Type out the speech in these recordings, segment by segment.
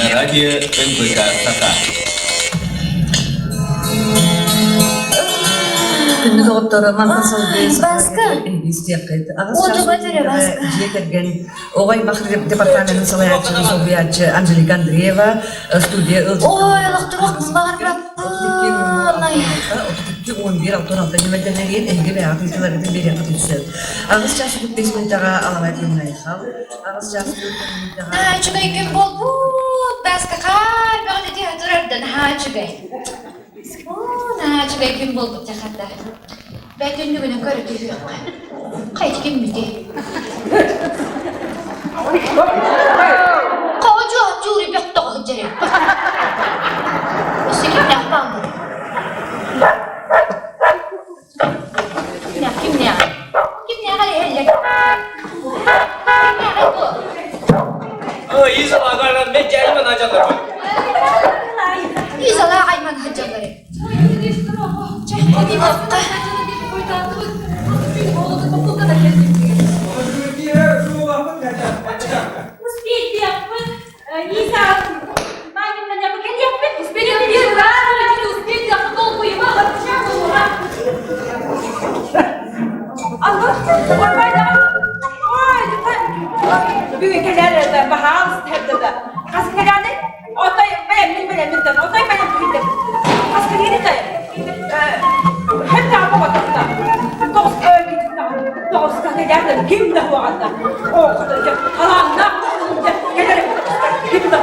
На радио НВК Саха. Күндү доҕотторо, мантан салгыы Баска. истиэххит. Аҕыс Оту чаас батыры баска. дьиэ кэргэн оҕо аймах департаменын салайааччы солбуйааччы Анжелика Андреева студия ыалдьыттара. Ой, олохторох баҕарбаппын. Ай. 32 11 66 нүмердэнэрин эһиги бэйэҕит ыйытыыларгытын биэриэххитин сөп. Аҕыс чаас 35 мүнүүтэҕэ Аламай Күннайхал, аҕыс чаас 40 мүнүүтэҕэ Наһаа үчүгэй күн буолбут. Баска хаар бөҕөтө түһэ турар да наһаа үчүгэй. Оо, наһаа үчүгэй күн буолбут дьахата. Бэт түннүгүнэн көрө түһүөххэ. Хайа киммитий? Хоһу чуури бөхтөҕө сылдьар эбит. Өссө кимнээх бааллар? Кимнээх, кимнээх? Кимнээх иһэллэр? Кимнээх бу? Изалаах айман сылдьаллар. Отой бэйэммин бэлэммин отой бэлэм күһүннэ. Хас кэлиини Хэт оҕотохто тоҕуска кэлээхтэн ким да хуоҕанна халааннаах кэлэр ким да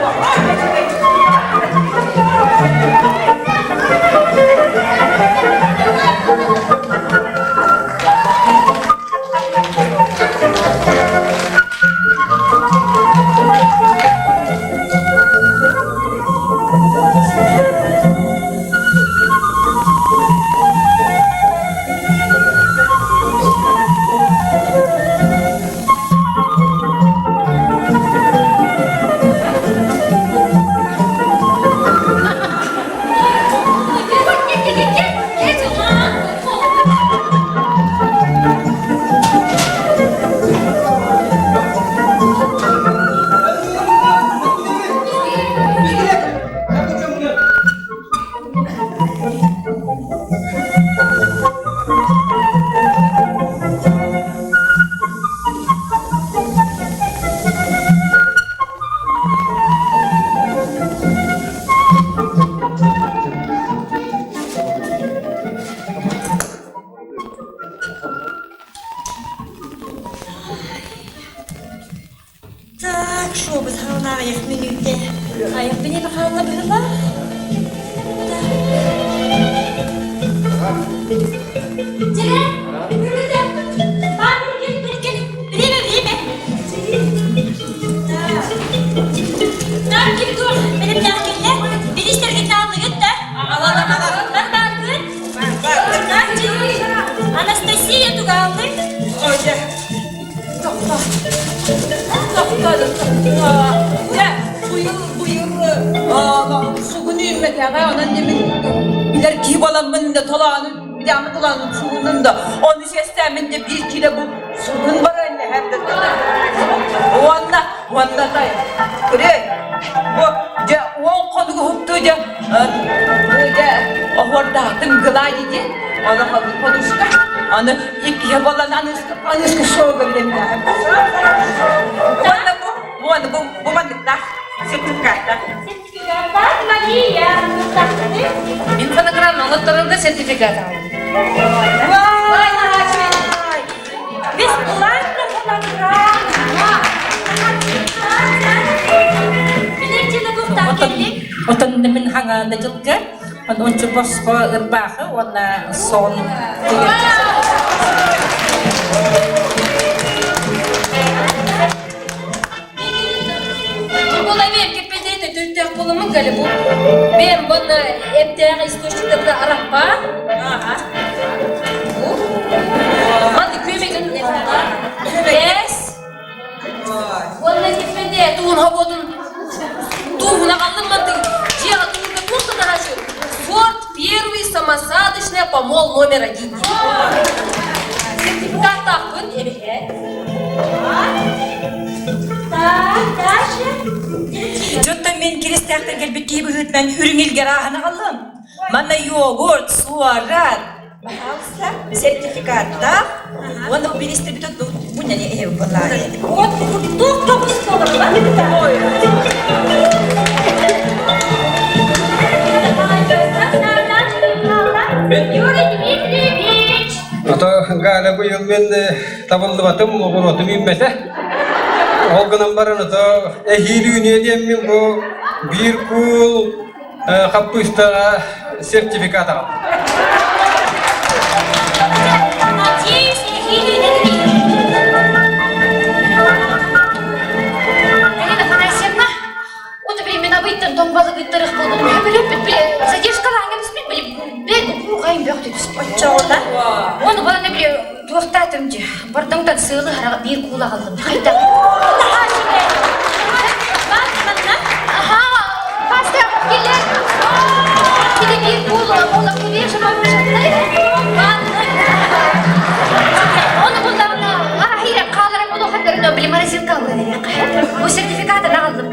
Так, шобут хаалаайах мүнүүтэ. Айах бини хаалла быһыла. Дьэ, бүгүнүтэ. Баар кэл кэл. Время, время. Так, ким тур? Бэлэмнээх кэллэ. Билистэргит тааллыгыт да? Бар бааргыт? Так, Анастасия тугааллык. Сугун үүммэтэҕэ, онон мин билэр киһи буоламмын да толоонун, билэҕин толоонун сугунун да, ону сиэстээммин да биир кило бу сугун баран Уонна, уонна тай, көрөй, бу дьэ уон хонугу уһуктуу дьэ, дьэ оһуордаахтым гылаа дии, ону подушка, аны иккиһэ буолан аныска аныска шоуга билэмнээхим. Уонна бу, уонна бу, бу манныктаах сертификаттаах. Сертификаттаах Мария, Мин фонограмма оҥотторорго сертификат аҕаллым. Бесплатно фонограмма! Отон мин хаҥаана дьылга ончу босхо ырбаахы уонна сон Була кеппедейте төртөөх буламын гали бу бэм бонна эмтээх источниктарда араппа Манны күөмэгин Бэс Уонна кеппеде туун хоботун туухуна қалдым манты дьиэҕэ туурга туох да наһаачы сорт первый самосадочный помол номер один сертификаттаахпын эбэһэ Так, дальше. Дьоттон мин Киристээхтэн кэлбит киһи быһыытынан үрүҥ илгэр ааһан аҕаллым. Манна йогурт, суорат, пожалуйста, сертификаттаах. Уонна бу министрбит бу не Вот туох тоҕус Юрий Дмитриевич! Ото Галя быйыл мин табыллыбатым, оҕуруотум үүммэтэ. Ол гынан баран ото эһиил үүнүө диэммин бу биир куул хаппыыстаҕа сертификат аҕаллым. Надеюсь, эһиил үүнэн Галина Афанасьевна, вот временабыйтан тоҥ балыгыттарых буолбутум хөбүлөппүт били задержкалааҥҥа түспүт били бэл куухайым бөхтө түспүт. Оччоҕуна? Ону баланы били туохтаатым дьэ бардамтан сыалы хараҕа биир куул аҕаллым хайдах Аха, паста килер. Кини биир куул ола Ону буллаҕына арахира хааларам улаханнарына били морозилка аллан Бу сертификатын аҕаллым.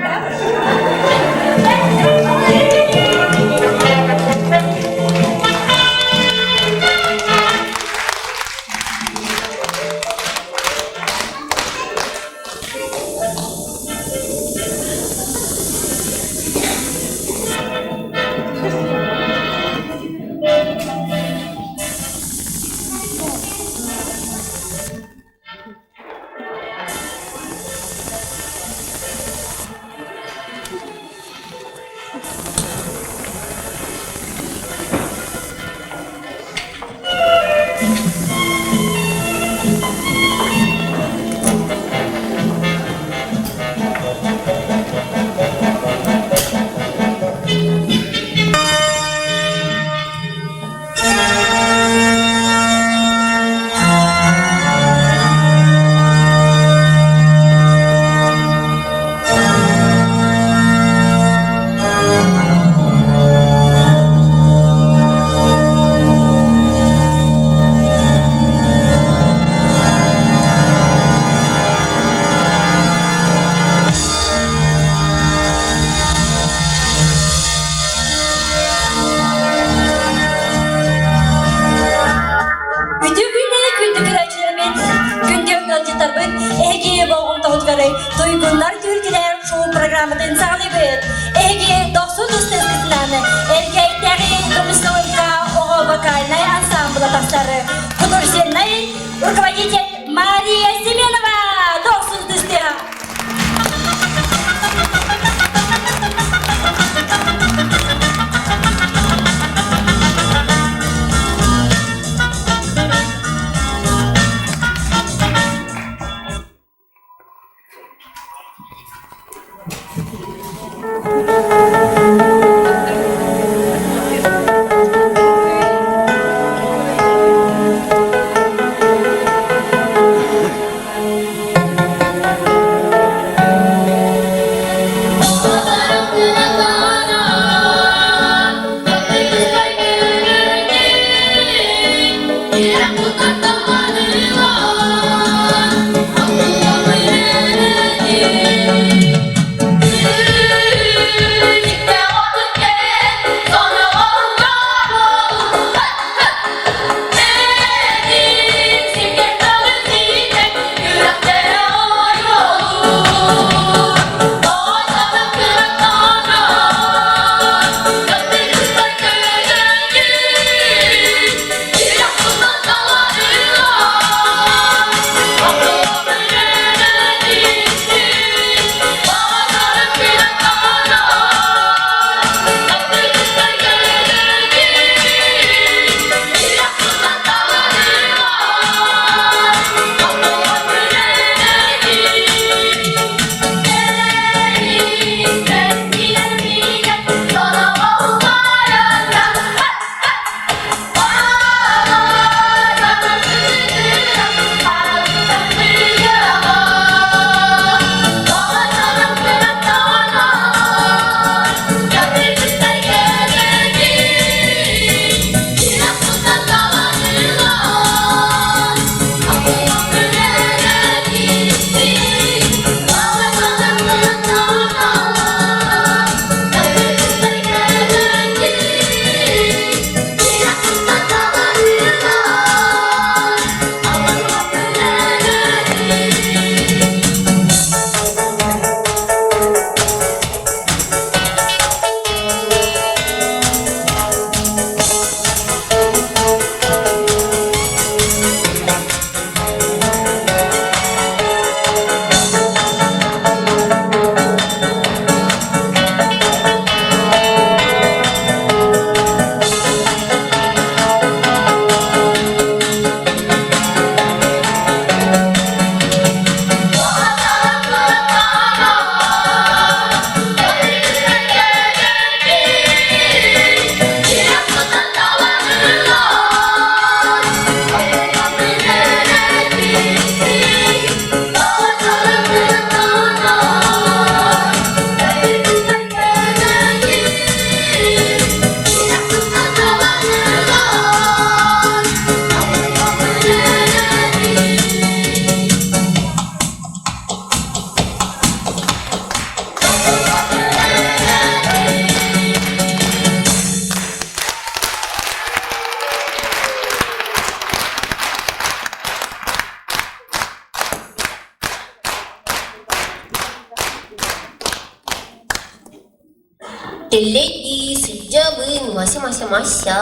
Тэллэйдии сылдьабын, мася-мася-мася.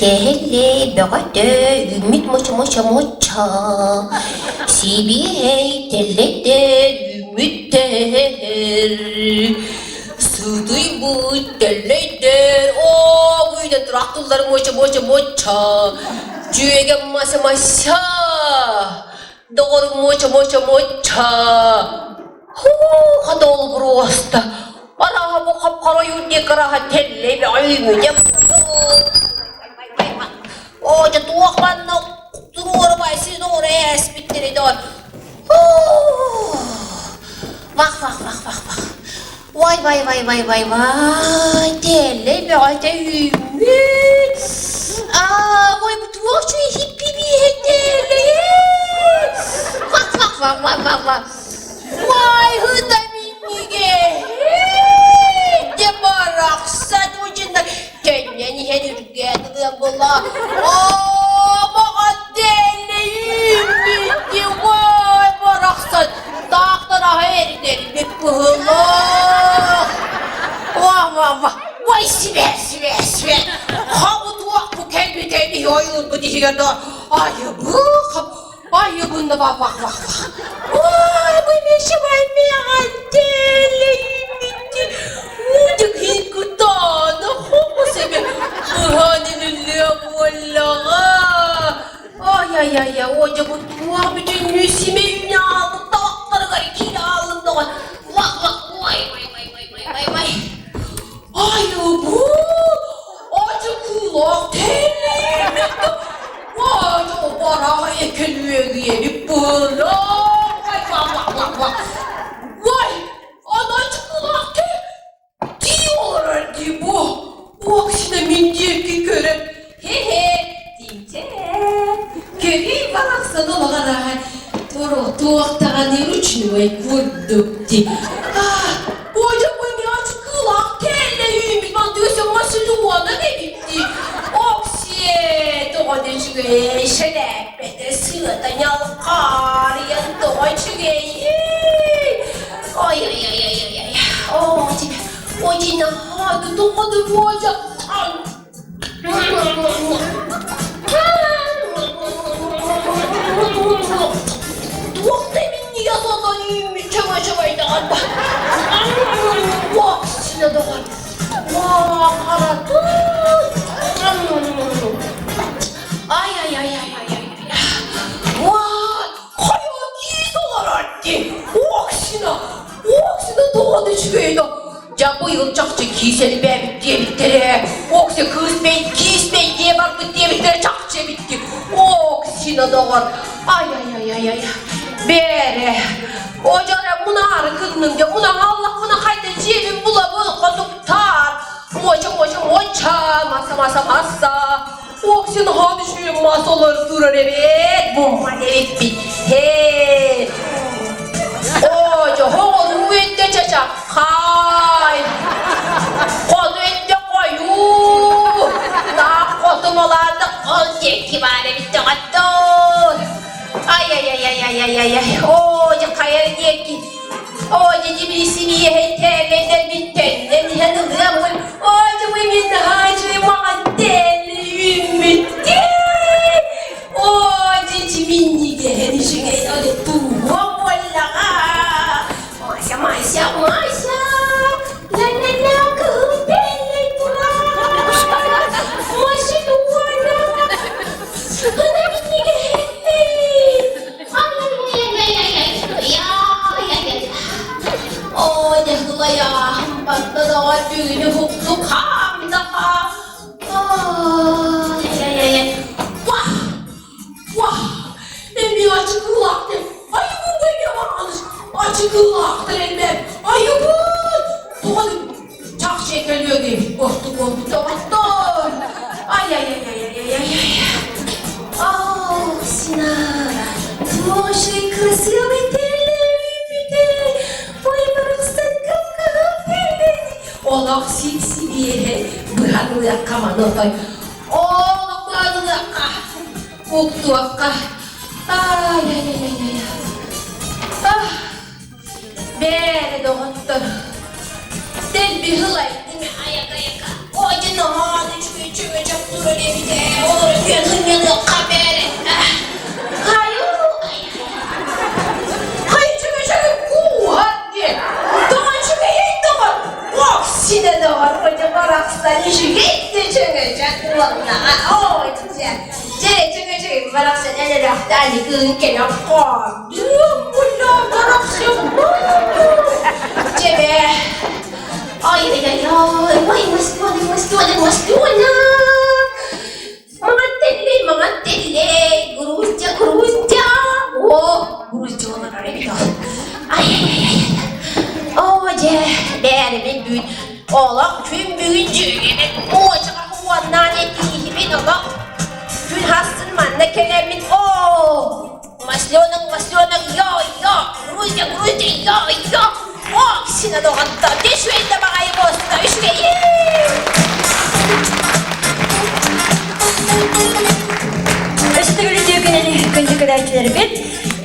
Тэһэллэй бөҕөтө, үүммүт моча-моча-моча. Сибиэһэй тэллэйдэр, үүммүттэр. Сытыйбыт тэллэйдэр, оо, үүнэн тураахтыллар моча-моча-моча. Дьүөгэм мася-мася. Доҕорум моча-моча-моча. Һуу, хатолбуруоста. Арааһа бу хап-хара ойуун диэки арааһа тэллэй бөҕө үүммүтэ Оо, дьэ туох манна туруору син оҥоро ээспиттэрий доҕор. Вах, вах, вах, вах, вах. Вай, вай, вай, вай, вай, вай, тэллэй бөҕөтө үүммүт. Аа, ой, бу туох үчүгэй хиппи-бииһэ тэллэй. Вах, вах, вах, вах, вах, вах. Вай, ыта минньигэ. Дьэ барахсан удьунна төннөн иһэн үргээн ылыам буолла. Оо, маҕан тэллэй үүммүт вай, барахсан таахтараһа эрдэрбит быһыылаах. Ва, ва, ва, вай, сибэ, сибэ, сибэ. Хабытуох бу кэлбитэ иһи ойуурбут иһигэр да айыбы хап айыбын да ва ва ва ва. Ой, бу мешавай меҕан тэллэйиммитти. Мудик хикутаана хопусеме быһаанилүллүө буоллаҕа. Ай-ай-ай, о, дьэ бу туох бүтүннүү симэ үүнэ хаалбыт табахтарыгар киирэ хааллым доҕор. Вах, вах, ой, ой, ой, ой, ой, ой, ой. Ай, бу, очукулаах тэллэйбит Ой, бараҕа экэлүөгүйэбит быһыылаах. Ой, вах, вах, вах, вах. Ой, аначкулаах Дии олорор дии бу. Оксина мин диэки көрөн хе-хе тиинчэ көрүй барахсан олоҕор туох даҕаны ручной курдук дии. Оля мымяч кылаах кэллэ үүммүт мантыгыса маслюона эбит дии. Оксие тоҕо да үчүгэй шэлээппэтэ сыата ньалхаарыйан тоҕо үчүгэйий. Ой-ой-ой-ой-ой. О, тебе очень надо, тоҕо Водя. Туох да минньигэс отон үүммүт чөҥө-чөҥөйдөҕөр Уоксина доҕор. Уа, харатын. Ай-ай-ай-ай-ай-ай. Уа, Хайа киис олорор дии! Оксина! Оксина тоҕо да үчүгэй да! Дьэ быйыл чахчы киис элбээбит диэбиттэрэ. Окси кыыс бэй, киис бэй диэ барбыт диэбиттэрэ чахчы эбит дии. Оксина доҕор! Ай-ай-ай-ай-ай! Бээрэ! Одьоро мунаары кынным дьэ, мунаһаллахпына хайда дьиэбин булабын, хотуктаар! Моча-моча моча, маса-маса-маса! Оксин хаан үчүгэй мас олору турар эбит, бумман эбиппит. Хээ. Оо, дьоһоҕоруу өттө чачаххай. Хону өттө хойуу. Таах хотум олаата ол диэки баар эбит доҕоттоор. Ай-ай-ай-ай-ай-ай-ай. Оо, дьэ хайа диэки. Оо, дьэ дьибилисимиэһэй тээлэйдэр бүттэннэн иһэн ылыаммын. Оо, дьэ бу мин наһаа үчүгэй маҕан тээлэйиммиттии. Оо, дьэ дьиминнигэһэн үчүгэй оле тууһуом буоллаҕа. Мася, Мася, Мася, ла-ла-ла, кыһыл тээлэй турар. Мася, дуона. Ына миннигэһэн. Ой, дьаһылайаһым барда доҕор бүгүнү уһуктук хаамдаха. Ай-яй-яй. Вах! Вах! Эмиэ ачыкылаахтар. Айыбын эмиэ бараныш. Ачыкылаахтар элбэм. Айыбын! Туган чахчы көлүөгү ортук буолбут доҕоттор. Ай-яй-яй-яй-яй-яй. Ах, Синара, твой красивый телевидение, Ой, барахсан кып-кыһыл Олох сип-сибиэһэ быһан ылыахха маныатай. Олох быһан ылыахха, уктуохха. Ай-яй-яй-яй-яй. Ах, бээрэ доҕоттор, дэлби ылайдым. Айака-айака. Ой, наһаа үчүгэй чөҥөчөк турар эбит ээ. Олору түһэн сынньаныахха бээрэ. Хайу, Хай чөҥөчөгү кууһан диэн. Тоҕо үчүгэйэй доҕор? Вовсе доҕор, хотя барахсан үчүгэй да чөҥөчөк уоннаҕа. Ой, дьэ, дьэ, чөҥөчөгү барахсан элэрөхтаан кыын кэлэн хаардыам була барахсан. Дьэ, Ай-яй-яй, ой, масленок, масленок, масленок! Маҥан тэллэй, маҥан тэллэй, груздя, груздя! О, груздя олорор эбит ол. Ай-яй-яй-яй. Оо, дьэ, бээрибин бүгүн олох күн бүгүн дьүөгэбин муочаҕа уоннаан этииһибин олох күн хассын манна кэлэммин оо Масленок, масленок, йо-йо, груздя, груздя, йо-йо. Оксина доҕотто, үчүгэй да баҕайы буоста, үчүгэй. Өстөгүлү түөкүнэн күндү көрөөччүлэрбит,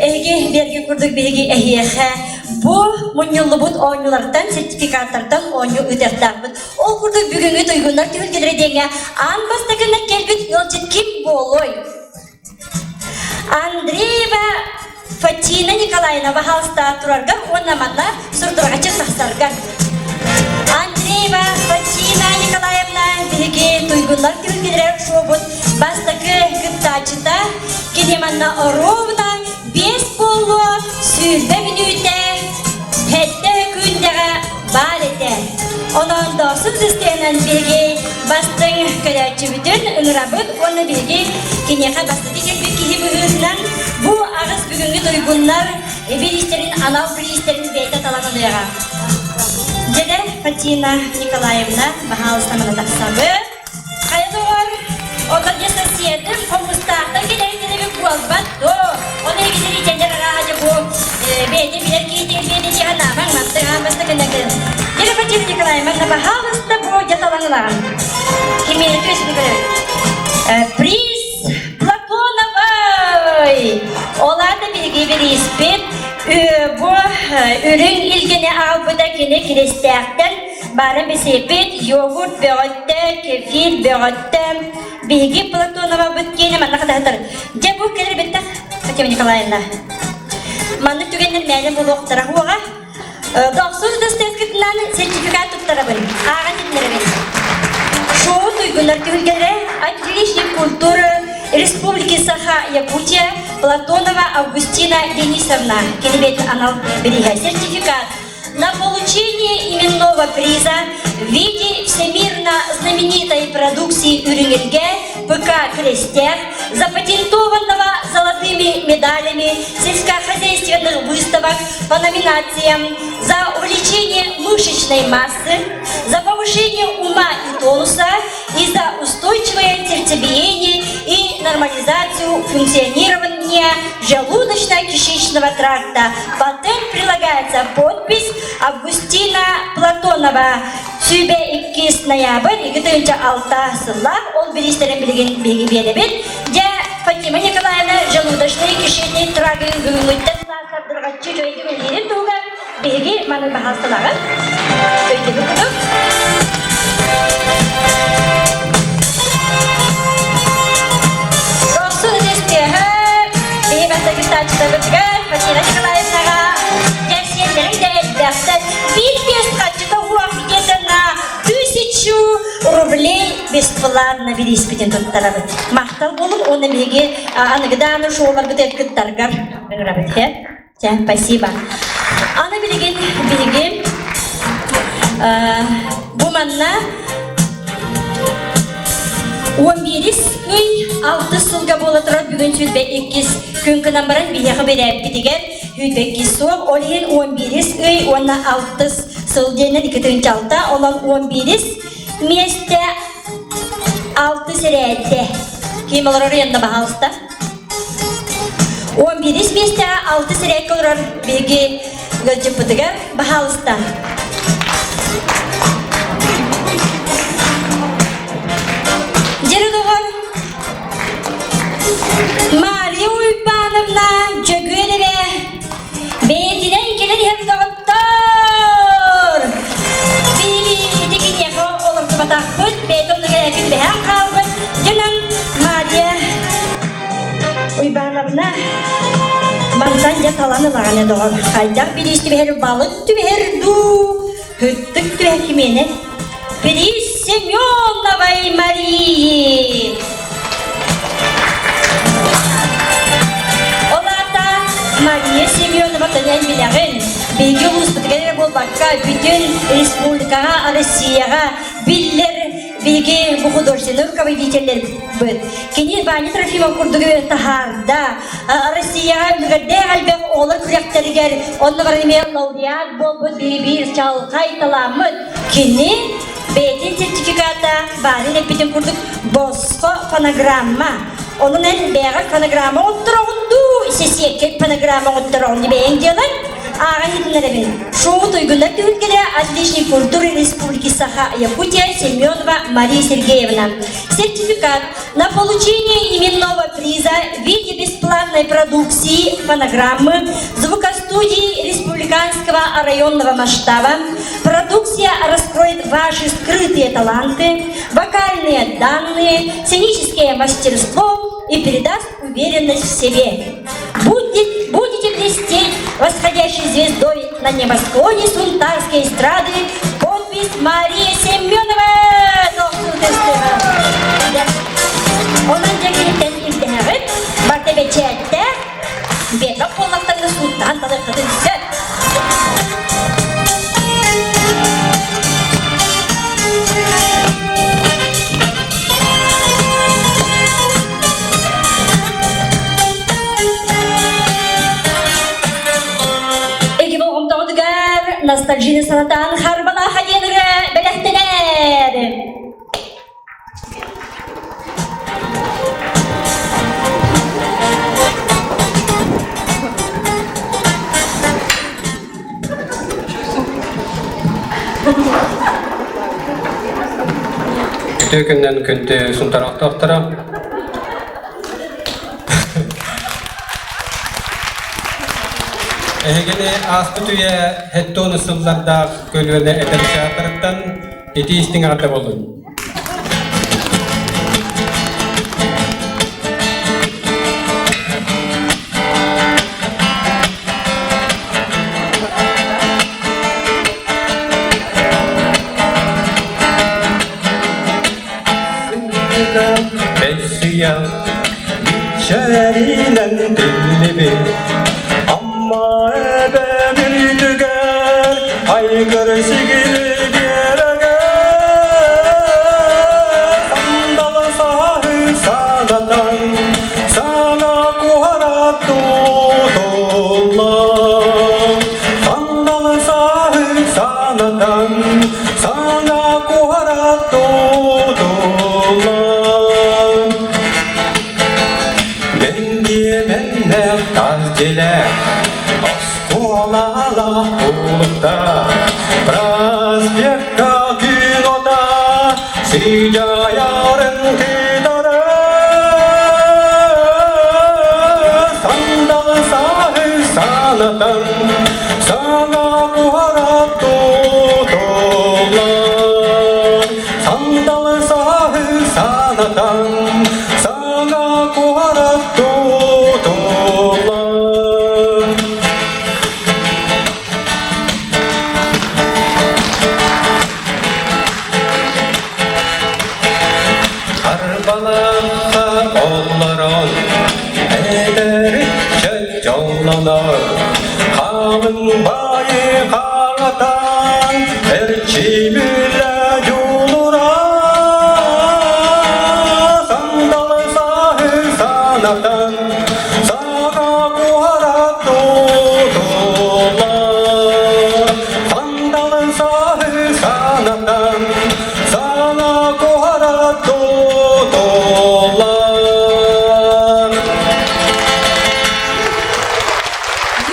эһиги биэрги курдук биһиги эһиэхэ бу мунньуллубут оонньуулартан, сертификаттартан оонньуу ыытыахтаахпыт. Ол курдук бүгүҥҥү туйгуннар түһүлгэлэрэ диэҥҥэ аан бастакынан кэлбит ыалдьыт ким буолуой? Андреева Фатина Николаевна баһаалыста тураргар уонна манна сурдурҕаччы тахсаргар. Андреева Фатина Николаевна биһиги туйгуннар түһүлгэлэрэ шоубут бастакы кыттааччыта кини манна ровно 5 буолуо 20 мүнүүтэ сэттэ күндэҕэ баар этэ. Онон Доосун сыстыанан биһиги бастыҥ көрөөччүбүтүн ыҥырабыт уонна биһиги киниэхэ бастакы кэлбит киһи быһыытынан бу аҕыс бүгүҥҥү туйгуннар бириистэрин анал бириистэрин бэйэтэ талан ылыаҕа. Дьэ, Фатина Николаевна, баһаалыста мана тахсабыт. Хайа доҕор, онно дьэ сосиэтым хомустаахтан кэлэрин буолбат дуо? Оны эгитин итэннэр арааһа дьэ бу бэйэтэ билэр киһитигэр бэйэтэ дьиэҕэ наабаҥ мантык аан бастакы кэлэн. Дьэ Фатина Николаевна, пожалуйста, бу дьэ талан ылаҕын. Кимиэхэ түөсүн көрөбүт. Приз Платоновой! Ол аата биһиги бирииспит бу үрүҥ илгэни аҕалбыта кини Киристээхтэн Бары бисиэппит, йогурт бөҕөттө, кефир бөҕөттө. Биһиги Платоновабыт киэнэ манна хатаһытар. Дьэ бу кэлэр бэттэх, Фатима Николаевна. Маннык түгэннэр мээлэ буолуохтара уоҕа. Дохсун ытыстыаскытынан сертификат туттарабын, ааҕан иһитиннэрэбин. Шоу туйгуннар түһүлгэлэрэ Отличник культуры Республики Саха Якутия Платонова Августина Денисовна кини анал бирииһэ сертификат На получение именного приза в виде всемирно знаменитой продукции Үрүҥүргэ ПК «Крестях», запатентованного золотыми медалями сельскохозяйственных выставок по номинациям за увеличение мышечной массы, за повышение ума и тонуса и за устойчивое сердцебиение и нормализацию функционирования желудочно-кишечного тракта. Патент прилагается подпись Августина Платонова. Сүүбэ 2 ноябрь 2006 сыллаах ол бириистэрин билигин биһиги биэрэбит. Дьэ, Фатима Николаевна желудочный кишечный трагын бүгүҥҥүттэн саасардырҕаччы үчүгэйдик үлэлиирин туһугар биһиги маны баһаалысталаҕыт. Өйдөбүл курдук. Дохсун ытыстыаһа биһи бастакы тааччытабытыгар Фатина Николаевнаҕа кэпсиэннэриҥ да элбэхтэр биир биэс хаччыта уох где-то на тысячу рублей бесплатно бирииспитин туттарабыт. Махтал буолун уонна биһиги аныгыдааны шоуларбытыгар кыттаргар ыҥырабыт. Чэ, спасибо. Аны билигин биһиги бу манна 11 ый алтыс сылга буола турар бүгүн сүүрбэ иккис күн гынан баран биһиэхэ бирээппитигэр сүүрбэ иккис суох ол иһин 11 ый уонна алтыс сыл диэннэр 2 6 онон 11 миэстэ алтыс эрээттэ ким олорор янна баһаалыста 11 миэстэҕэ алтыс эрээккэ олорор биһиги ыалдьыппытыгар баһаалыста. Дьэ доҕор, Мария Уйбановна Дьөгүөрэбэ бэйэтинэн кэлэн иһэр доҕоттор! Биһиги ити киниэхэ. Егоровна, мантан дьэ талан ылаҕын доҕор. Хайдах бириис түбэһэр балык түбэһэр дуу, Һыттык түһэ кимиэнэ? Приз Семеновой Марии! Ол аата Мария Семенова төнөн билэҕин, биһиги улууспутугар эрэ буолбакка, бүтүн республикаҕа, Россияҕа биллэр биһиги бу художественный руководителлэрбит. Кини Ваня Трофимов курдугу таһаарда. Россияҕа үлүгэрдээх элбэх оҕолор күрэхтэригэр онно баран эмиэ лауреат буолбут биир чалхай талааммыт. Кини бэйэтин сертификата баарын эппитин курдук босхо фонограмма. Онон эн бэйэҕэр фонограмма оҥоттороҕун дуу, сесиэккэ фонограмма оҥоттороҕун бэйэҥ дьыалаҥ. Ааҕан иһитиннэрэбин. Шоу туйгуннар түһүлгэлэрэ отличник культуры Республики Саха Якутия Семенова Мария Сергеевна. Сертификат на получение именного приза в виде бесплатной продукции фонограммы звукостудии республиканского районного масштаба. Продукция раскроет ваши скрытые таланты, вокальные данные, сценическое мастерство и передаст уверенность в себе. Будет, будете блестеть восходящей звездой на небосклоне сунтарской эстрады. Подпись Мария Семенова. Онон дьэгириттэн ирдэһэҕит, барда бэчээттээх, бэйэҕэ буоллахтарына сууттаан талыаххытын сөп. Эги болҕомтоҕутугар ностальжины санатан харбалааха диэн ырыа бэлэхтэнэр. Үтүө күннэн күндү сунтараахтаахтара. Эһигини ааспыт үйэ хеттон сыллардаах көлүөнэ эдэр театрыттан ити истиҥ эҕэрдэ буоллун. Бэсийэ Чэринэн тиллибит Амма эбэм үрдүгэр Айгыр сигилигиэрэгэр Сандалы саһы санатан Сана куһара тутулла Сандалы саһы санатан Сана куһара тутулла Мэндиэмэннээх тас дьиэлээх, оскуолалаах улуктаах, проспекка кинота сыдьаайарын кытары сандалы сааһы санатан, саҥа куорат тутуллар. Сандалы сааһы санатан, саҥа куорат тутуллар. Арбалаахха олорон эдэриччэ дьоллонор, хаалын баайы хаҥатан эрчимилэ дьулура сандалы сааһы санатан саҥа куорат тутуллар. Сандалы сааһы санатан саҥа куорат тутуллар.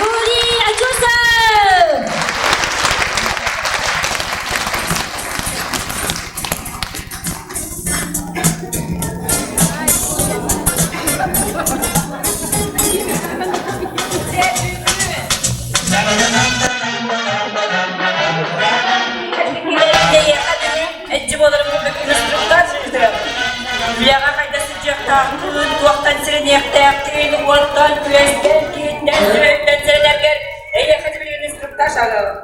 Юрий Ачусов! Эччи буоларын курдук инструктаж ыытыам. Үлэҕэ хайда сылдьыахтаахпын, туохтан сирэниэхтээхпин. уоттан, күөстэн, киһиттэн, сүөһүттэн сэрэнэргэр эйиэхэ билигин инструктаж аҕалабын.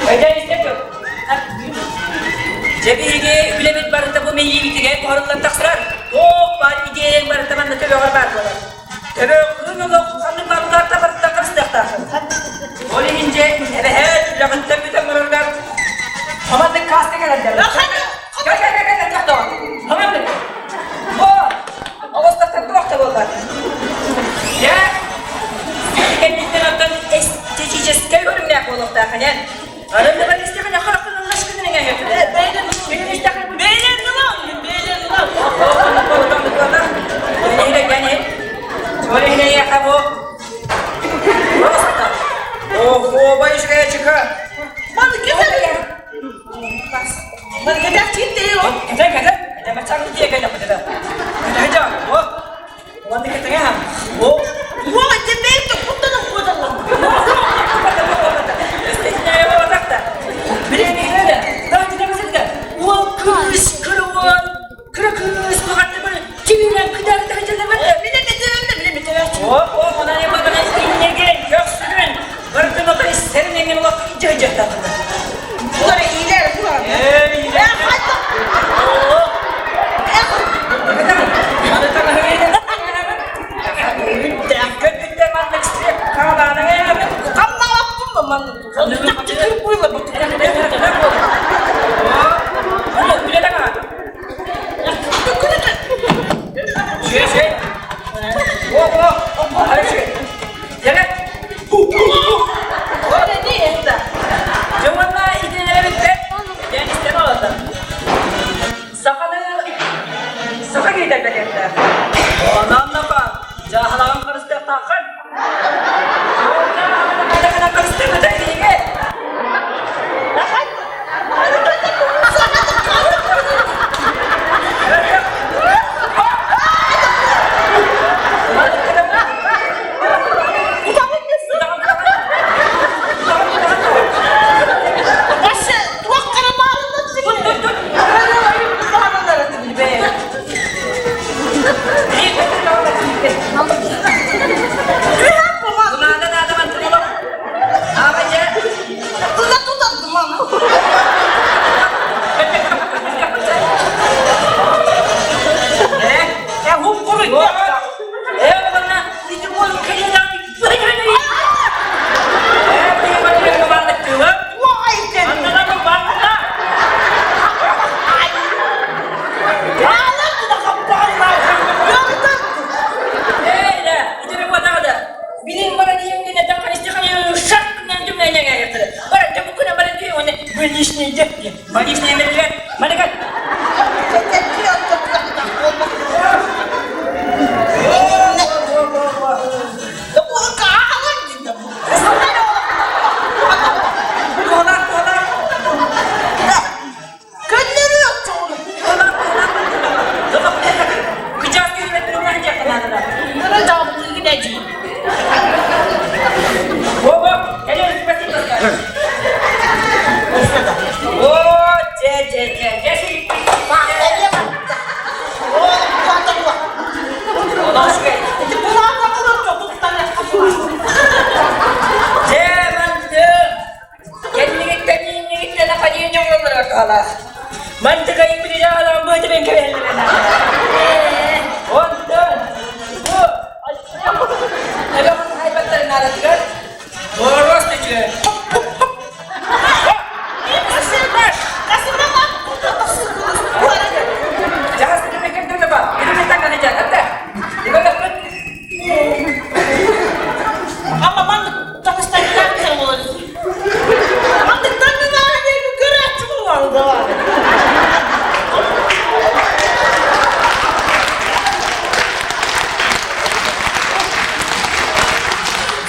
Өйдөөн истэ тур. Дьэ биһиги үлэбит барыта бу мэйиибитигэр оһоруллан тахсар. Туох баар идиэйэҥ барыта манна төбөҕөр баар буолар. Төбөҕүн олох ханнык барылар да барыттан харыстыахтааххын. Ол иһин дьэ эбэһээт үлэҕиттэн бүтэн бараргар хаманнык кааска кэлэрдэр. Кэл кэл кэл кэл тохтоо. Хаманнык. О, оҕустахтан туох да буолбат. Дьэ, кэнниттэн оттон эстетическэй көрүҥнээх буолуохтааххын эн. Саха киһитэ Онон напа, дьааһылаҕын харыстыахтааххын.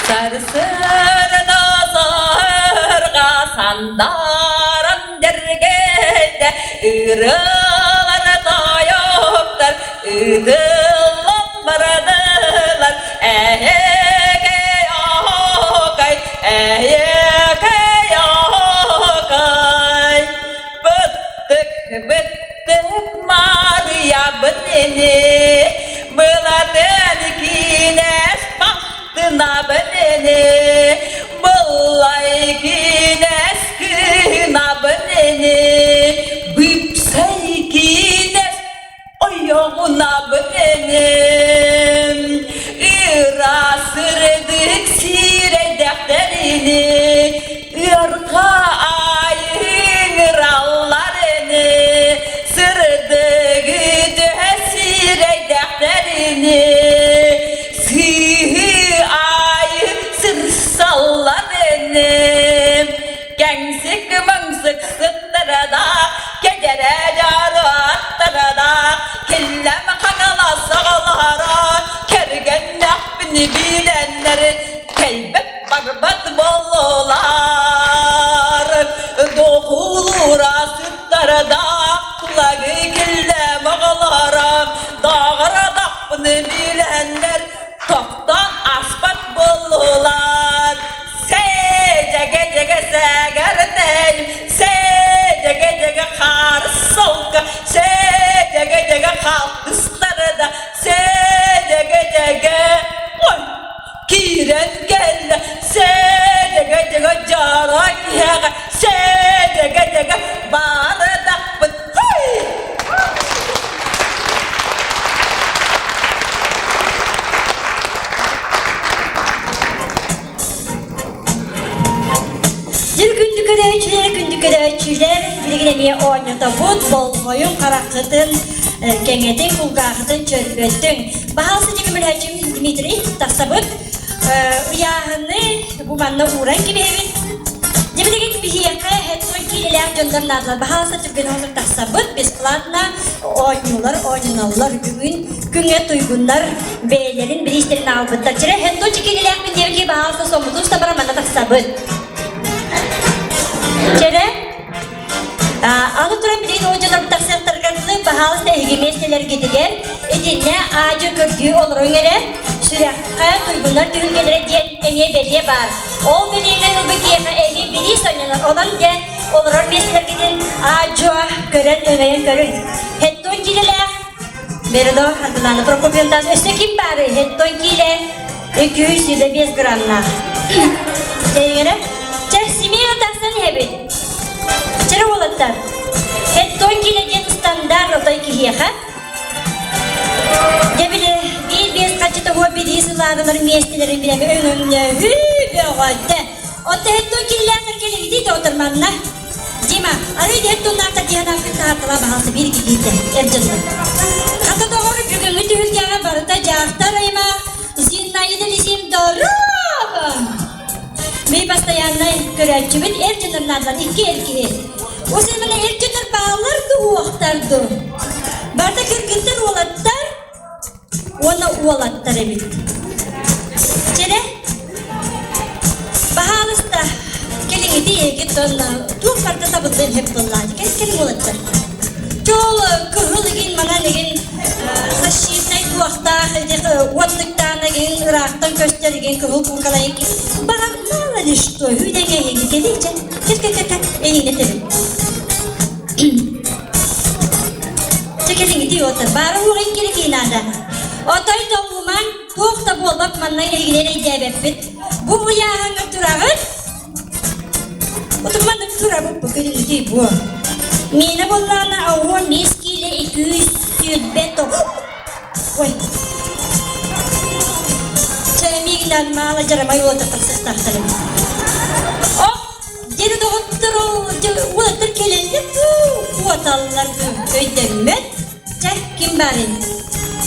Сарсыарда саһарга сандаран дьэргэлдэ ырыалар тойоктор ыытыллан бардылар эһэкэй оһокай эһэкэй оһокай быттык быттык Маарыйабын ини. Куоратын киинэс бахтынабын ини, Быллай киинэс кыынабын ини, Быпсай киинэс ойоҕунабын ини. Ыраас сырдык сирэйдэхтэрини, Ыарха айыҥыраллар ини, Сырдыгы түһэ сирэйдэхтэрини, Сыыһы айы сырсаллар ини. Кэҥсик мыҥсык сыттарада, кэдэрэ дьаары аттарада, Киллэм хаҥалас оҕолоро, кэргэннэхпин билэннэр, кэлбэт барбат буоллулар. Дохулуура сыттарда, кулагы киллэм оҕолоро, Дааҕырадахпын билэннэр, тохтоон аспат буоллулар. Сээдьэгэ-дьэгэ сээгэртэй, сээдьэгэ-дьэгэ хаарыс солка, сээдьэгэ-дьэгэ хаалтыстарда, сээдьэгэ-дьэгэ ой киирэн кэллэ, сээдьэгэ-дьэгэ дьара киһэҕэ, сээдьэгэ-дьэгэ баарыдахпыт, хой! Дьыл күндү көрөөччүлэр, күндү көрөөччүлэр, билигин эмиэ оонньотобут, болҕойуҥ хараххытын кэҥэтиҥ, кулгааххытын чөрбөтүҥ. Баһаалыста дьэ көмөлөһөөччүм Дмитрий тахсабыт. Ыйааһыны бу манна ууран кэбиһэбит. Дьэ билигин биһиэхэ хэттой киилэлээх дьоннор наадалар. Баһаалыста түргэн оҕотук тахсабыт, бесплатно оонньуулар оонньонуллар. Бүгүн күҥҥэ туйгуннар бэйэлэрин бириистэрин аҕалбыттар. Чэрэ хэттой киилэлээхпин диэбит баһаалыста соммутун устабара манна тахсабыт. Чэрэ Аны туран билигин ол дьоннорбут тахсыахтарыгар дылы баһаалыста эһиги миэстэлэргитигэр итиннэ аадьы көрдүү олоруҥ эрэ, сүрэххэ туйгуннар түһүлгэлэрэ диэн эмиэ бэлиэ баар. Ол бэлиэнэн ылбыт киһиэхэ эмиэ бириис оонньонор. Онон дьэ олорор миэстэлэргитин аа-дьуо көрөн өҥөйөн көрүҥ. Хеттон киилэлээх Бердо Ардылана Прокопьевна өссө ким баарый? Хеттон киилэ 225 граммнаах. Тэйиҥэрэ. Чэ, Семена тахсан иһэбит. Чэрэ уолаттар. Хеттон киилэ диэн стандарт отой киһиэхэ. Дьэ били биир-биэс хаччыта уо билии сылаарылар миэстэлэрин билэми өҥөҥнөһүү бөҕөтө. Оттон хеттон киилэлээхтэр кэлигитий доҕоттор манна. Дима, арыы диэн туннаахта диэн ааппын таһаартала баһаалса биир киһитэ эр дьоннор. Хата доҕор бүгүҥҥү түһүлгэҕэ барыта дьахтар аймах Зинаида Лизим здорово! Ми постояннай көрөөччүбүт эр дьоннор наадалар икки эр киһи. Усемана эр дьоннор бааллар дуһуохтар ду. Барыта кыргыттар уолаттар уонна уолаттар эбит. Чэрэ, баһаалыста, кэлиҥҥити эһиги тонна туох барыта табыллыан сөп буоллаҕа. Кэл кэлиҥ уолаттар. Чол кыһыл игин манан игин защитнай туохтаах уоттуктаан игин ыраахтан көстөр игин кыһыл куукалай баҕар мало ли что үүдэҥэ эһиги кэлиҥ чэ кэл кэл кэл эйиҥэ тэбин Чэ кэлиҥ ити уоттар баара уоҕа иккири киһи наада. Отой толлумаҥ, туох да буолбат манна эһигини эрэйдээбэппит. Бу ыйааһыҥҥа тураҕыт. Утумманнык турабыт бу күн ити буо. Миэнэ буоллаҕына оҕуон биэс киилэ 229. Ой. Чэ миигинэн маала дьарамай уота тахсыстахтар эбит. Оп! Диэри доҕоттор уолаттар кэлэллэр дуу, куоталлар дуу, өйдөммөт. Чэ, ким баарый?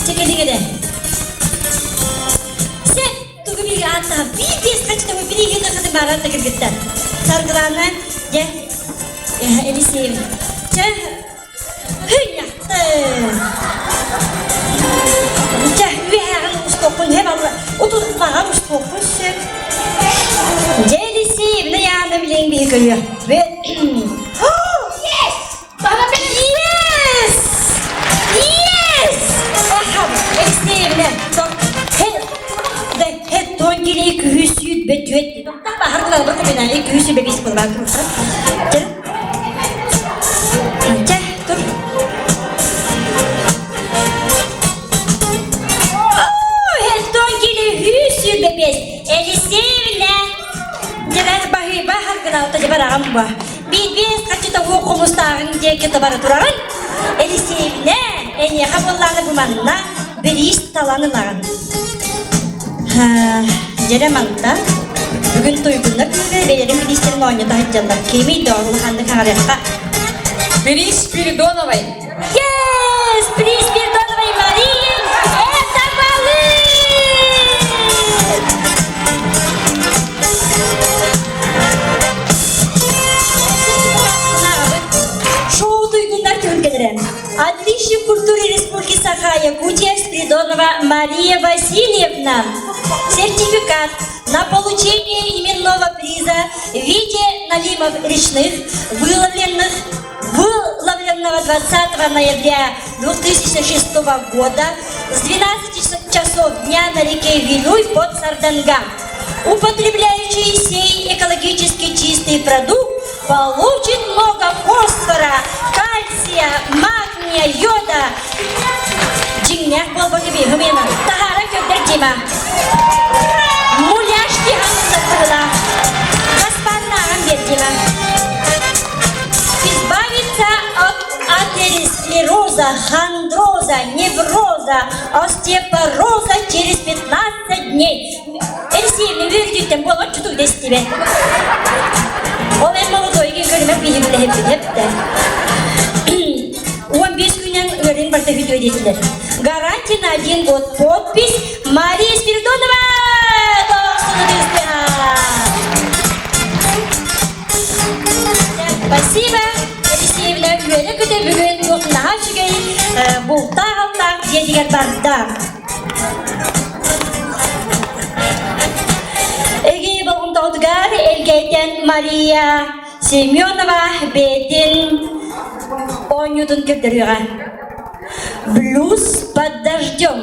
Чэ, кэлиҥ эрэ. Сеп, тугу биһиги ааттаһа биир биэс хаччытабы бирииһи тахаты бааран да кыргыттар. Саргылаана, дьэ, Елисеев. Чэ, Хыйахты. Чэ, үөһээҕин устуохпун һэп алла утутпаҕар устуохпун сөп. Дьэ, Елисеевна Яна билиҥ биһи көрүөхпүт. Yes! Yes! Yes! Ахам, Елисеевна, Хеттон кили күһү сүүт бөтүөт. Баһар булар көмөнө күһү сүбэ бис булбар турса. Чэ, тур. бара тураҕын. Елисеевнэ, эйиэхэ буоллаҕына бу манна бириис талан ылаҕын. Дьэрэ мантан бүгүн туйгуннар күнүгэр бэйэлэрин бириистэрин оонньото сылдьаллар. Кимий да улаханнык хаҥарыахха. Бириис Спиридоновой. Yes! Приз Спиридоновой Марии! Это баллы! Шоу туйгуннар түһүлгэлэрэ. Отличник культуры Республики Саха-Якутия Спиридонова Мария Васильевна. Сертификат на получение именного приза в виде налимов речных, выловленных выловленного 20 ноября 2006 года с 12 часов дня на реке Вилюй под Сардангам. Употребляющий сей экологически чистый продукт получит много фосфора, кальция, магния, йода. Дьиҥнээх буолбаты биһимина. Таһааран көрдөр Дима. Муляжки ханнаттыгыла. Хаспаннааҕын биэр Дима. Избавиться от атеросклероза, хондроза, невроза, остеопороза через 15 дней. Элсиэни үөрдүүттэн буолан чутук дэстибэт. Ол эн молодойгин көрүмэк биһиги үлэһиппит да. 15 күнэн ыарын барда бүтүө диэтилэр. Гарантия на один год. Подпись Мария Спиридонова! Спасибо, Алексеевна үөрэ-көтө бүгүн туох наһаа үчүгэй бултаах-алтаах дьиэтигэр барда. Эги болҕомтоҕутугар Элгэйтэн Мария Семенова бэйэтин оонньуутун көрдөрүөҕэ. Блюз под дождем.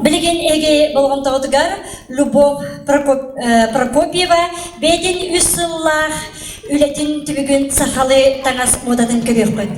Билигин эги болҕомтоҕутугар Любовь Прокопьева бэйэтин үс сыллаах үлэтин түмүгүн сахалыы таҥас муодатын көрүөххүт.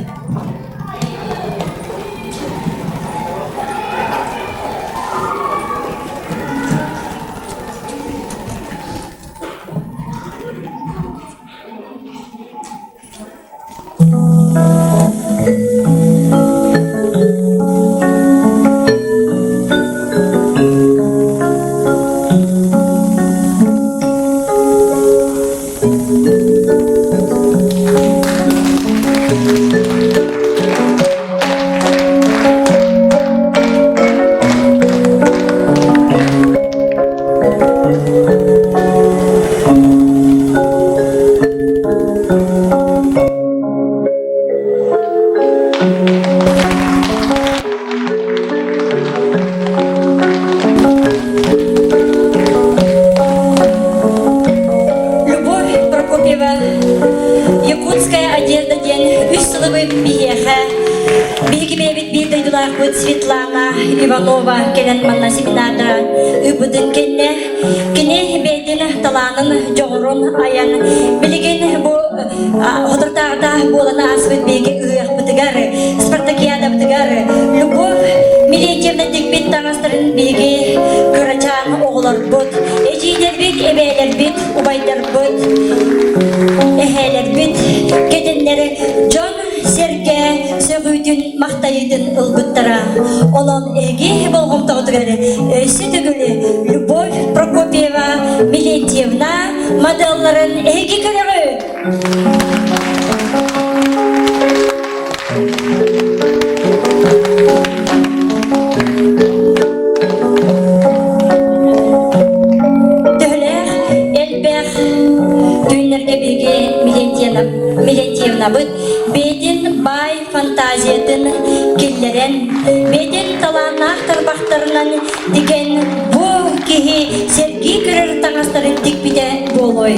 Бу биһиэхэ биһиги бэйэбит биир дойдулаахпыт Светлана Иванова кэлэн манна семинарда ыыппытын кэннэ кини бэйэтин талаанын, дьоҕурун айан билигин бу соторутааҕыта буолан ааспыт биһиги ыһыахпытыгар, спартакиадабытыгар Любовь Милентьевна тикпит таҥастарын биһиги кырачаан оҕолорбут, эдьиийдэрбит, эбээлэрбит, убайдарбыт, эһээлэрбит кэтэннэр дьон сэргэ сөҕүүтүн, махтайыытын ылбыттара. Онон эһиги болҕомтоҕутугар өссө төгүл Любовь Прокопьева Милентьевна моделларын эһиги көрөҕүт. Төһөлөөх элбэх түүннэргэ биһиги Милентьевнабыт бэйэтин баай фантазиятын киллэрэн, бэйэтин талааннаах тарбахтарынан тигэн бу киһи сэргии көрөр таҥастарын тикпитэ буолуой.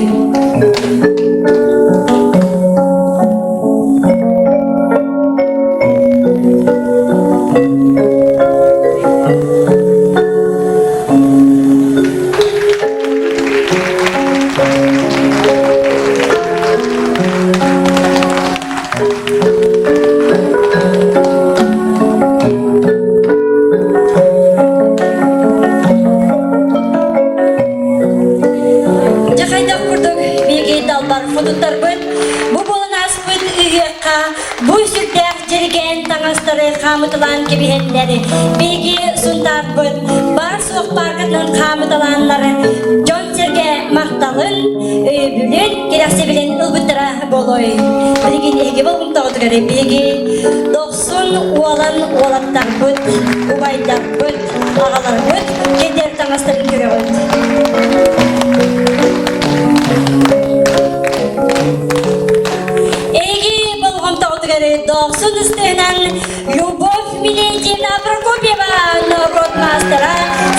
Дьэ хайдах курдук биһиги далбар хотуттарбыт бу буолан ааспыт ыһыахха бу сүрдээх дьирикээн таҥастары хаамыталаан кэбиһэннэр биһиги Сунтаарбыт баар-суох пааркатынан хаамыталааннар дьон-сэргэ махталын, өйөбүлүн, кэрэхсэбилин ылбыттара буолуой. Билигин эһиги болҕомтоҕутугар биһиги дохсун уолан уолаттарбыт, убайдарбыт, аҕаларбыт кэтэр таҥастарын көрөҕүт. Эһиги болҕомтоҕутугар дохсун ыстыынан Любовь Милентьевна Прокопьева норуот маастара,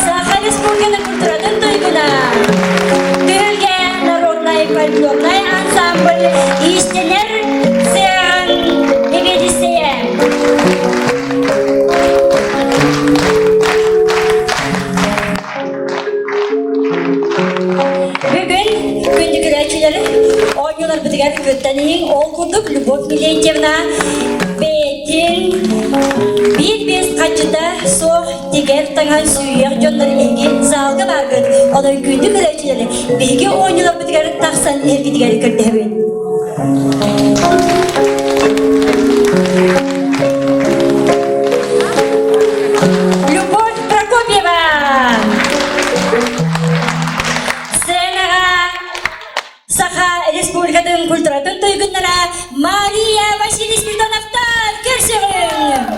Саха Республикатын культуратын туйгуна, Түһүлгэ народнай фольклорнай ансамбль иистэнэр сыаҕын сэбиэдиссэйэ. Бүгүн күндү көрөөччүлэр оонньууларбытыгар кыттан иһиҥ. Ол курдук Любовь Милентьевна бэйэтин биир-биэс хаччыта суох тигэр таҥан сүүйэх дьоннор эһиги залга бааргыт. Онон күндү көрөөччүлэр биһиги оонньууларбытыгар тахсан иһэргитигэр көрдөһөбүн. Любовь Прокопьева! Сценаҕа Саха Республикатын культуратын туйгуннара Мария Василий Спиридоновтар көрсөҕүҥ!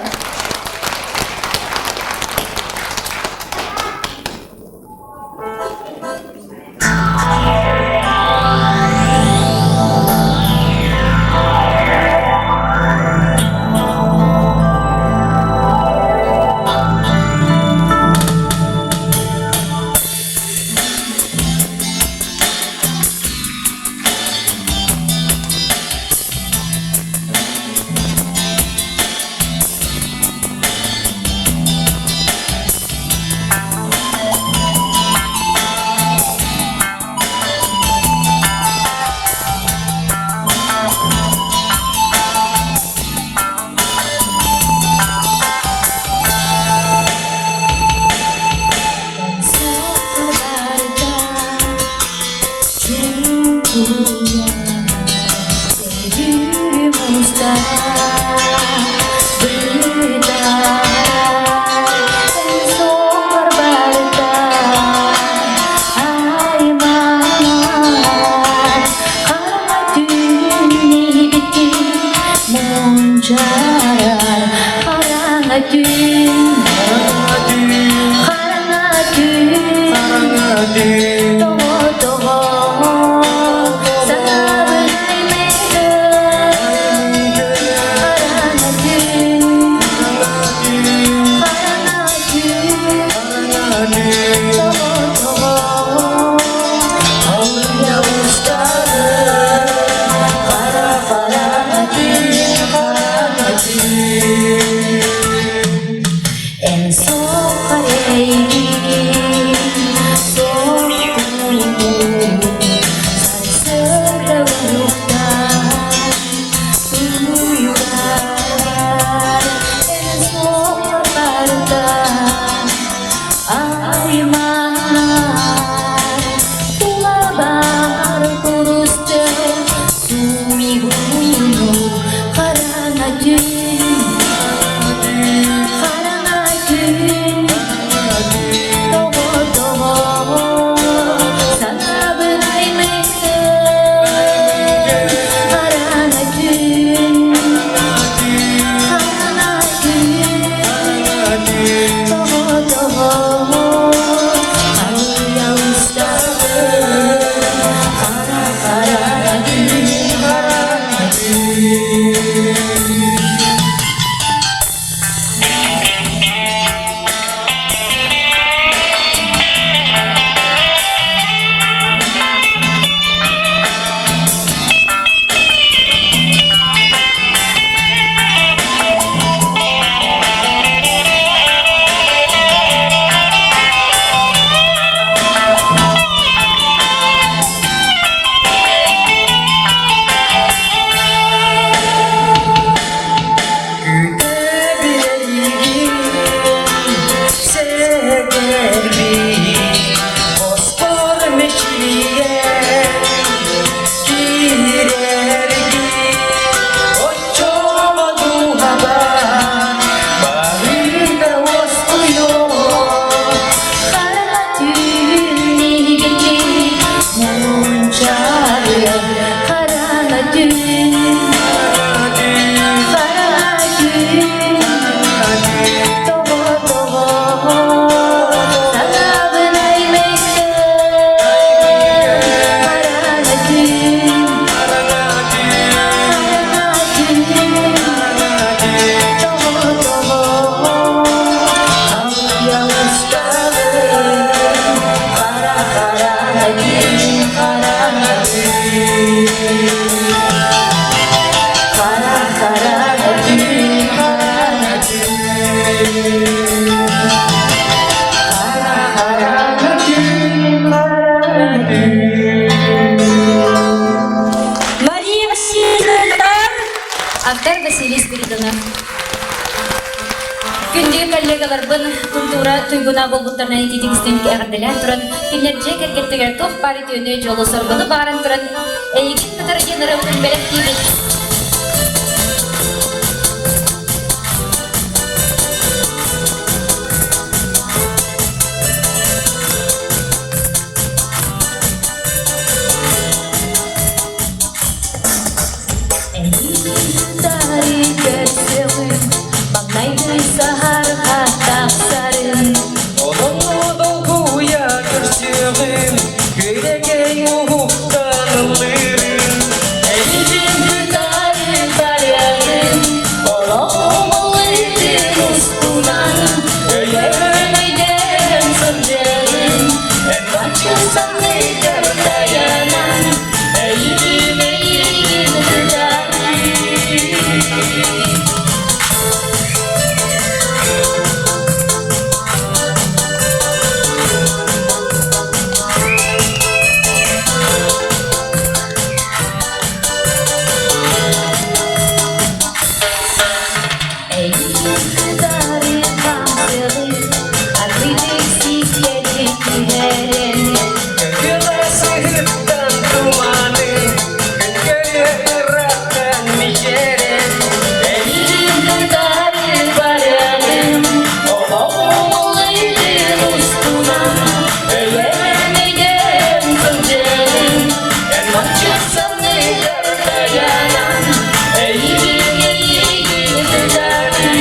Хараҥа түүн, тоҕо тоҕо. Маастар Василий Спиридонов. Күндү коллегаларбын культура туйгуна буолбуттарынан итиитик истиҥник эҕэрдэлээн туран, кинилэр дьиэ кэргэттэригэр туох баар үтүөнү, дьолу-соргуну баҕаран туран, эйигин кытары диэн ырыабытын бэлэхтиибит. Эйигин көрсөҕүм, маҥнайгы саһарҕа тахсарын. Онно долгуйа көрсүөҕүм, күөрэкэй уһуктан ыллыырым. Эйигин кытары барыаҕым, олоҕум ыллыырын устунан. Өйдөөн-өйдөөн сылдьыаҕым, эн бачча санныгар тайанан. Эйигин, эйигин кытары. Эйигин кытары хамсыгы, аргыый сиккэри түһэрэн. Күлэ сыһыттан туманы, күн көрүө ыраахтан мичээрэн. Эйигин кытары барыаҕым, олоҕум олуйдун устунан. Өйдөөн-өйдөөн сылдьыаҕым, эн маччык санныгар тайанан. Эйигин, эйигин кытары.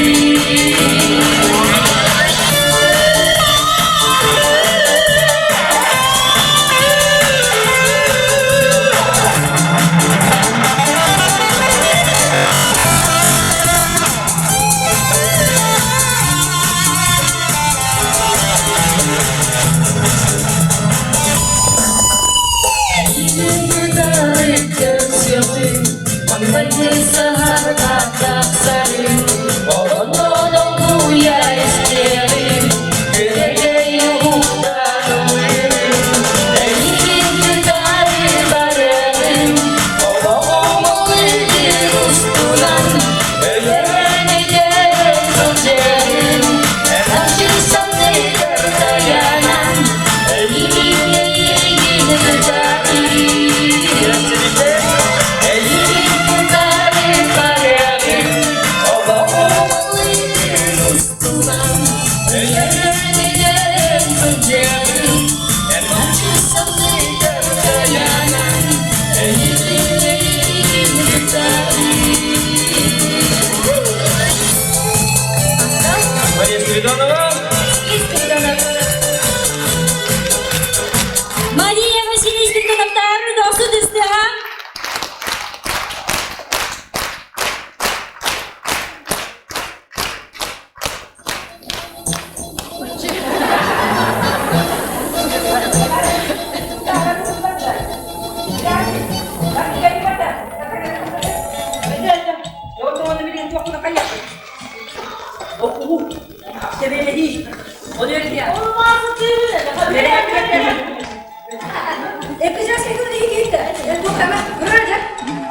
Эйигин кытары көрсүөҕүм, маҥнайгы саһарга тахсарым. Онно долгуйа истиэҕим, күөрэгэй уһуктан ылыырым. Эйигин кытары барыаҕым, олоҕум ыллыыр устунан. Өйдөөн-өйдөөн сылдьыаҕым, эн санныгар тайанан. Эйигин, эйигин кытары. Эйигин кытары барыаҕым, олоҕум ыллыыр устунан. Өйдөөн-өйдөөн сылдьыаҕым, эн санныгар тайанан. Эйигин, эйигин кытары. Мария Спиридонова. Мария Васильевна Спиридоновтар досу түстэ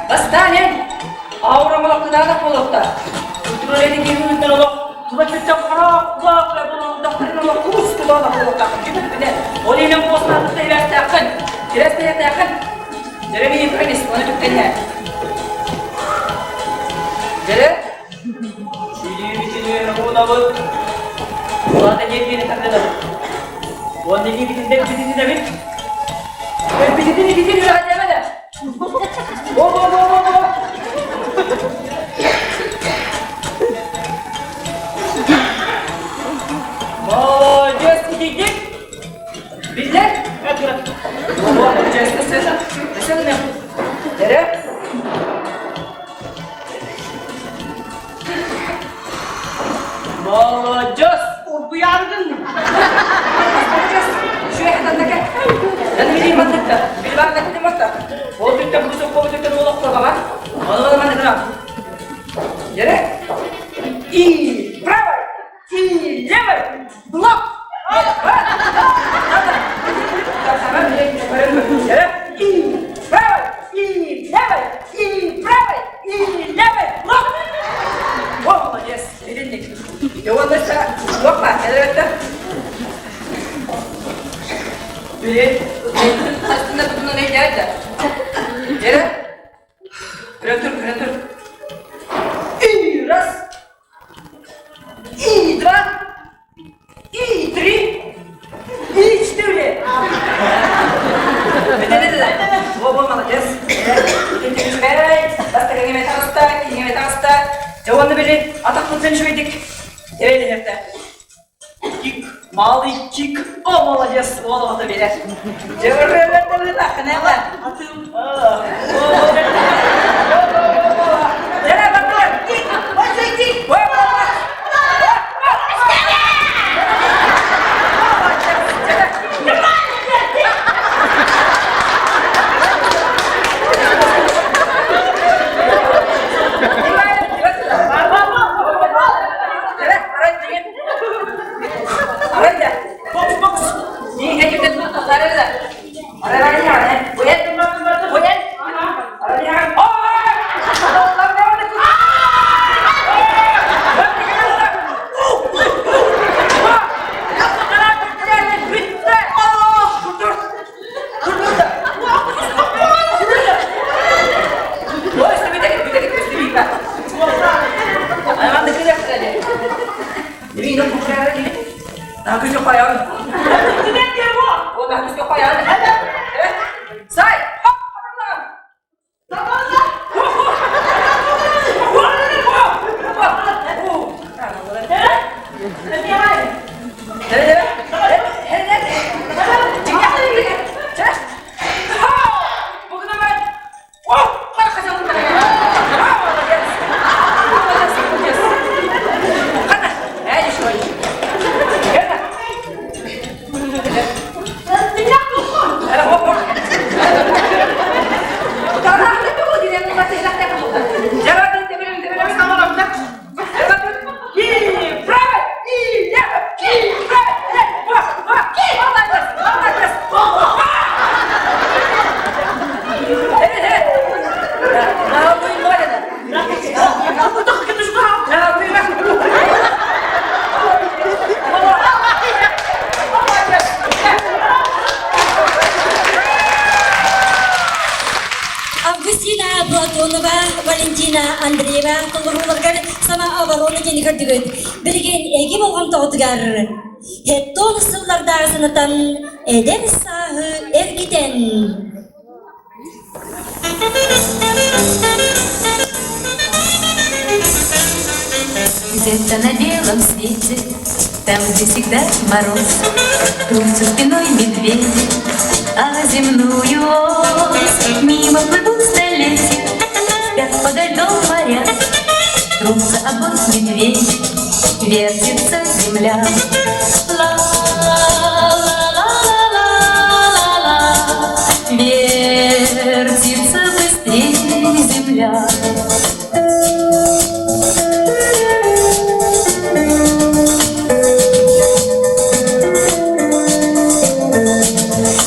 Бастаан эн аурамалаккыдаанах буолуохта. Культуралени киһи олох тула чүттэн хараах булундахтарын олох куус кулаанах буолуохтаах. Биле. Ол инен буостаахта илээхтээххин. Кирээстээхтээххин. Дьэрэ мин оны түктэнэ. Дьэрэ Илиибитинэн уунабыт. Улаата диэн тардынабыт. Уонна илиибитин дэлбитинэбит. Дэлбитин ититин үрэҕэ О, о, о, о, о! Молодец, итийдик. Биллэр? Молодец, Дьэрэ. Молодец! Урбуйаардын! Молодец! Шуя хатаннака. Хастына тутунан өйдөөтө. Дьэрэ. Көрө тур, көрө тур. И раз, и два, и три, и четыре. Во, молодец. Бастакы таҕыста, киһиҥэ таҕыста. Дьэ уонна били атахпытын үчүгэйдик эбэлэһэртэ. Кик, малый кик. О, молодец, уол оҕото билэр. Дьэ, Августина Платонова, Валентина Андреева толорууларыгар самооборона диэни көрдүгүт. Билигин эги болҕомтоҕутугар хеттон сыллардаах санатан эдэр сааһы эргитэн Где-то на белом свете, там, где всегда мороз, Трутся спиной медведи, а земную ось Мимо плывут столетия, спят подо льдом моря, Трутся об ось медведи, вертится земля. Ла-ла-ла-ла-ла-ла, вертится быстрее земля.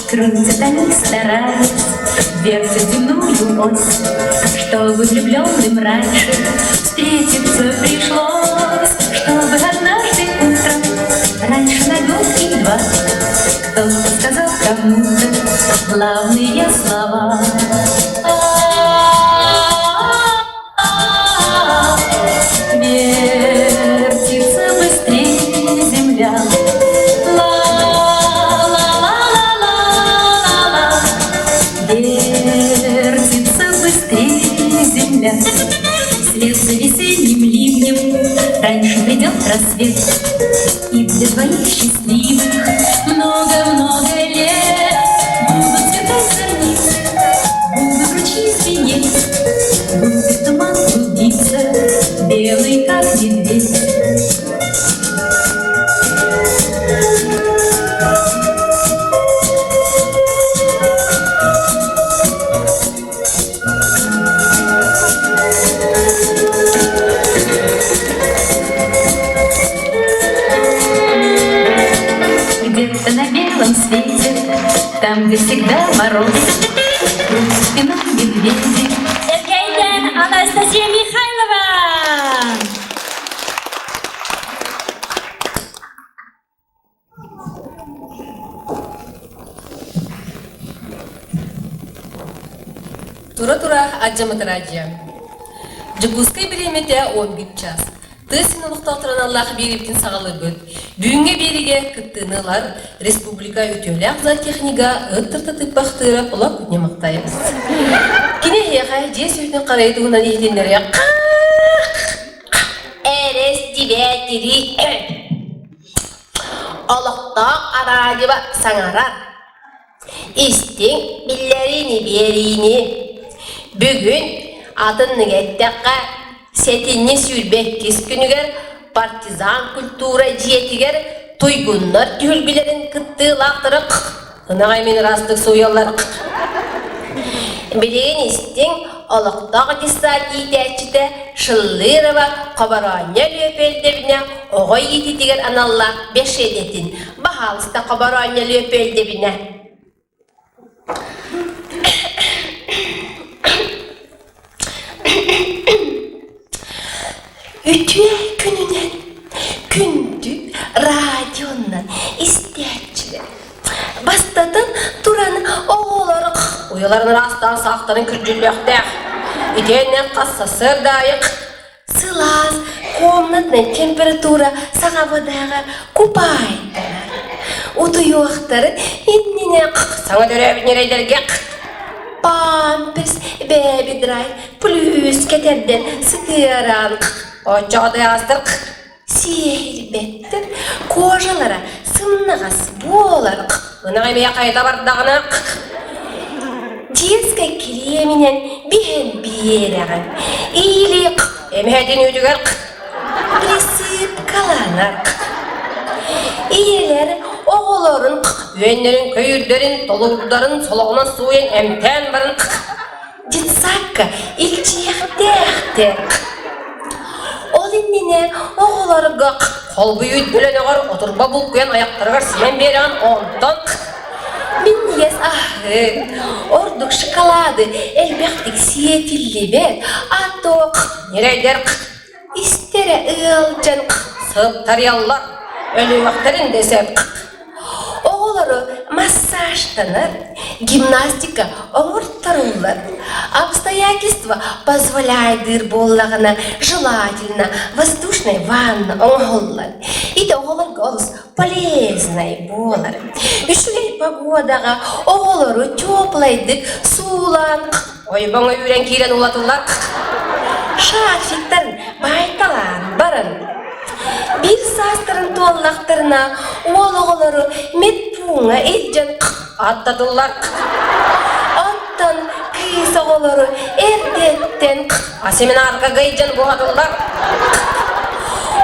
Крутят они, стараясь, вертят земную ось, Чтобы влюбленным раньше встретиться пришлось, Чтобы однажды утром, раньше на год и два, Кто-то сказал кому-то главные слова. Вертится быстрее земля. Ла-ла-ла-ла-ла-ла. Вертится быстрее земля. Вслед за весенним ливнем раньше придет рассвет. И для двоих счастливых много-много лет Будут цветать зорницы, будут ручьи звенеть, Будет туман клубиться, белый как медведь. Где-то на белом свете, там, где всегда мороз, спина медведи. Эркэйдэн Анастасия Михайлова! Тура-тура адьаматыраадьыйа. Дьокуускай бириэмэтэ 11 час. Тыа сирин олохтоохторун аналлаах биэриибитин саҕалыыбыт. Бүгүҥҥү биэриигэ кыттыыны ылар республика үтүөлээх зоотехнига ыт тыртатыппахтыыра Полок Ньымахтаев. Кини эһиэхэ дьиэ сүөһүтүн харайыы туһунан иһитиннэриэ Эрэстибээтири олохтоох араадьыба саҥарар Истиҥ биллэриини биэриини. Бүгүн атыннык эттэххэ, сэтинньи 22 күнүгэр партизан культура дьиэтигэр туйгуннар түһүлгэлэрин кыттыылаахтара ынах эмин ыраастык сууйаллар. Билигин истиҥ олохтоох десант иитээччитэ Шыллырова Хобороонньо Лүөпүөлдэбинэ оҕо иитиитигэр аналлаах бэшиэдэтин Баһаалыста Хобороонньо Лүөпүөлдэбинэ. Үтүө күнүнэн күндү радионнан истээччилэр. Бастатан туран оҕолор уйаларын ыраастаан саахтарын күрдьүллүөхтээх. Итиэннэ хас сарсыарда аайы Сылаас комнатнай температура саҕабыдааҕа купаайданар. Утуйуохтарын иннинэ саҥа төрөөбүт ньирэйдэргэ памперс, бэби-драй, плюс кэтэрдэн сытыаран оччоҕо тыаҕастар сиэһирбэттэр, кожалара сымнаҕас буолар. Ынах эмиэ хайда бардаҕына детскай кириэминэн биһэн биэрэҕин. Или эмэһэтин үүтүгэр присыпкаланар. Ийэлэр оҕолорун үөннэрин, көйүүрдэрин, толугдарын солоҕунан сууйан эмтээн баран детсадка илдьиэхтээхтэр. Ол иннинэ оҕолорго холбуйуу бөлөнөҕөр отурба булкуйан айахтарыгар симэн биэрэҕин, онтон минньигэс аһы, ордук шоколады элбэхтик сиэтиллибэт, а то ньирэйдэр истэрэ ыалдьан сыптарыйаллар, өлүөхтэрин да сөп. Оҕолору массажтанар, гимнастика оҥорторуллар. Обстоятельства позволяйдыыр буоллаҕына, желательно воздушная ванна оҥоһуллар. Ити оҕолорго олус полезнай буолар. Үчүгэй погодаҕа оҕолору теплайдык суулаан ойбоҥо үүрэн киирэн улатыллар. Шарфиктарын баайталаан баран биир саастарын туоллахтарына уол оҕолору медпууҥҥа илдьэн аттатыллар. Оттон кыыс оҕолору эрдэттэн семинарга илдьэн буһатыллар.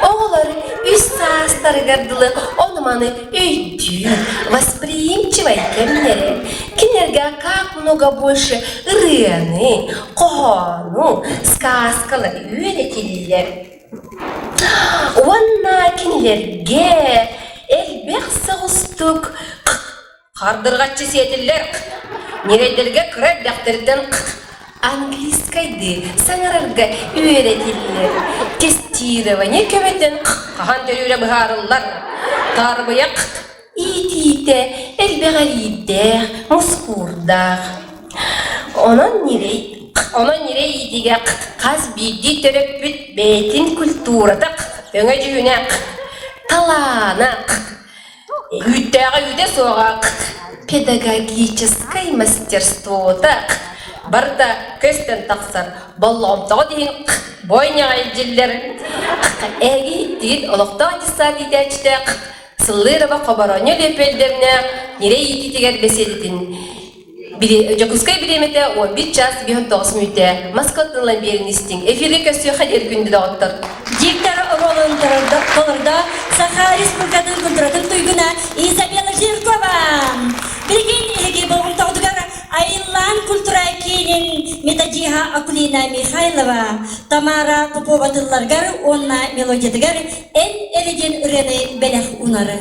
Оҕолор үс саастарыгар дылы ону-маны өйдүүр, восприимчивай кэмнэрэ. Кинилэргэ как много больше ырыаны, хоһоону, сказкалары үөрэтиллэр. Уонна кинилэргэ элбэх соҕустук хардырҕаччы сиэтиллэр, ньирэйдэргэ кыра эрдэхтэриттэн английскайдыы саҥарарга үөрэтиллэр, тестирование көмөтүн хаһан төрүүрэ быһаарыллар, таарбыйах иитиитэ элбэх эриирдээх, мускуурдаах. Онон ньирэй, онон ньирэй иитиигэ хас биирдии төрөппүт бэйэтин культурата, өҥө-дьүһүнэ, талаана, үүттээҕэ үүтэ суоҕа, педагогическай мастерствота барыта көстөн тахсар. Боллоҕомтоҕо иһин бойняҕа илдьиллэр. Эһиги иһиттигит олохтоох десант иитээччитэ Сыллыырова Хобороонньо Лүөпүөлдэбинэ ньирэй иитиитигэр бэсиэдэтин Дьокуускай бириэмэтэ 11 час 59 мүнүүтэ Москваттан ылан биэрин истиҥ. Эфиргэ көрсүөххэ диэри күндү доҕоттор. Диктор ролун толордо Саха Республикатын культуратын туйгуна Изабелла Жиркова. Билигин эһиги болҕомтоҕутугар Айыллаан культура киинин методиһа Акулина Михайлова, Тамара Попова тылларыгар уонна мелодиятыгар Эн эрэ диэн ырыаны бэлэх унары.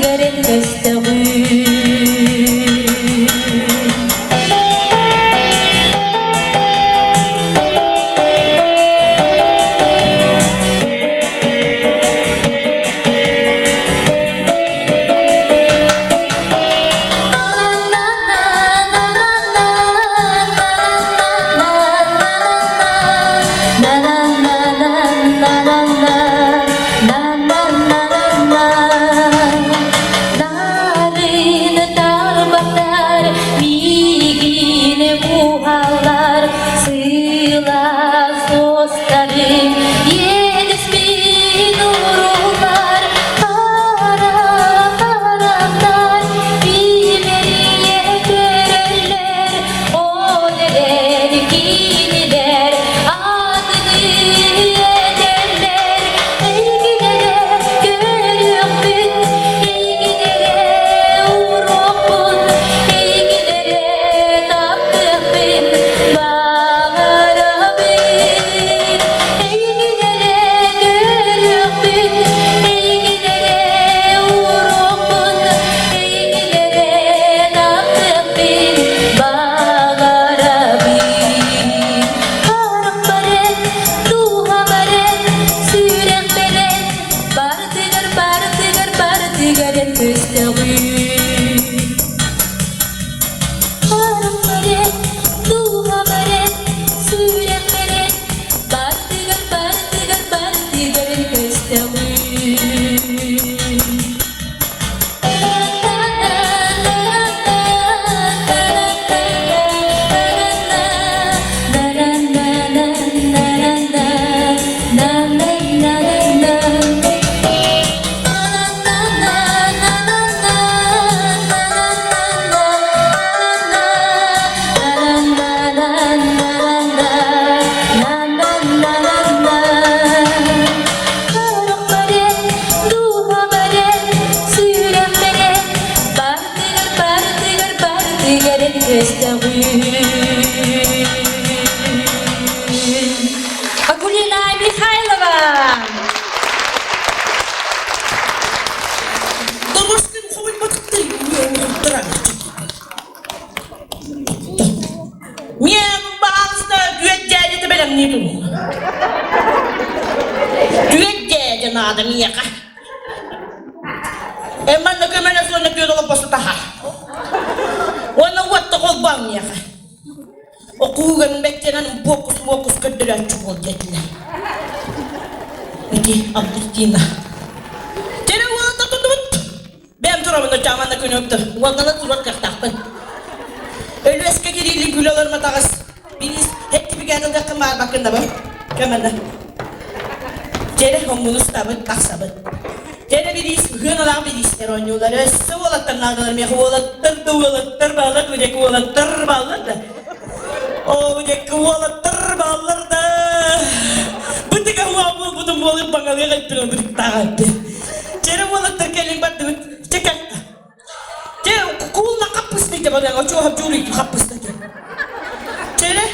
Бартыгар эн көстөҕүн. Нарын тарбахтар миигин буһаллар сылаас уостарын иэдэспин уруулар хара харахтар имэрийэ көрөллөр ол эрэн кинилэр атыны этэллэр эйигин эрэ көрүөхпүн эйигин эрэ уруохпун эйигин эрэ таптыахпын баҕарабын эйигин эрэ көрүөхпүн эйигин эрэ уруохпун эйигин эрэ таптыахпын баҕарабын харахпар эн дууһабар эн сүрэхпэр эн барытыгар барытыгар барытыгар эн көстөҕүн Харахпар эн, дууһабар эн, сүрэхпэр эн, бардыгар, бардыгар, бардыгар эн көстөҕүн. Акулина Михайлова! Дорошкин хомуйбатыктар Миэм баҕаалыста түөт дьээдьэтэ бэлэмнии туруу. Түөт дьээдьэ наада миэхэ. Эн манна көмөлөс уонна түөт олоппосу таһаар. Уонна уотта холбоон миэхэ. Окууган бэттэнэн буокус-буокус көрдөрөөччү буол диэтилэр. Ити Августина. Тере уолата тутубут. Бэйэм турабын оччоҕо күнү өптөр. Уоллана турар кыахтаахпын. Өлүөскэ кириилин күлэ олормотаҕыс. Бириис һэттибигээн ылыаххын баарбаккын да бу. Көмөнө. Дьэрэ хоммуну устабыт, тахсабыт. Дьэрэ бириис, ыһыан бириистэр оонньуулар. Өссө уолаттар наадалар миэхэ уолаттар да уолаттар бааллар, бу диэки уолаттар бааллар да. Оо, бу диэки уолаттар бааллар да. Бу тыга уол буолбутум буолуп баҥалыах эппин онтуктаах эппин. Дьэрэ уолаттар кэлин бардыбыт. Чэ кэлтэ. Чэ куулна хаппыстыйда барыаҥа чуоһап дьууруйду хаппыстыйда. Чэрэ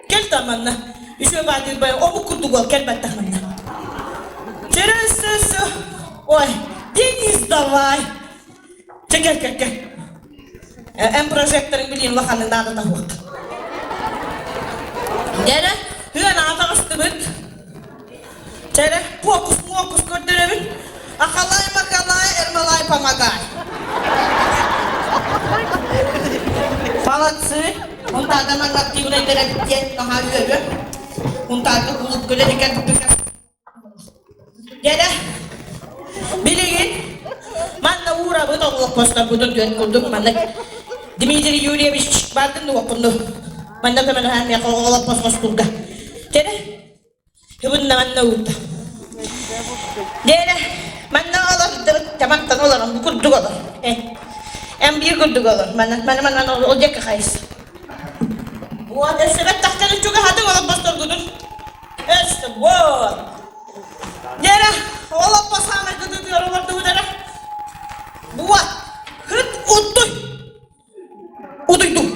кэл да манна. Үсүө баатыр бай омук курдук уол кэлбэттэх манна. Чэрэ өссө өссө. Ой, Денис давай. Чэ кэл кэл кэл. Эн прожекторын билиэн улаханын наада таһуох. Дьэрэ, тыан аҕа Чэрэ, фокус-мокус көрдөрөбүн. Ахалай-макалай, Эрмалай помогай. Молодцы. Мунтаарга манна активнайдара диэн наһаа үөрүө. Мунтаарга кулуп көлө дикэн Дьэрэ, билигин манна уурабыт оҕолоппосторбутун түөн курдук манна Дмитрий Юрьевич бардын дуоккунну. Манна көмөлөһөн миэхэ оҕолоппос хостуурга. Дьэрэ, Ыбынна манна уурда. Дьэрэ, манна олордубут, тамактан олорон бу курдук олор. Э, эн биир курдук олор. Манна, манна, манна, ол диэки хайыс. Вот, өссө тахтарын чугаһатыҥ олоппосторгутун. Өссө, вот. Дьэрэ, олоппос саамай кытыытыгар олордубут эрэ. Вот, хыт уттуй. Утуйдум.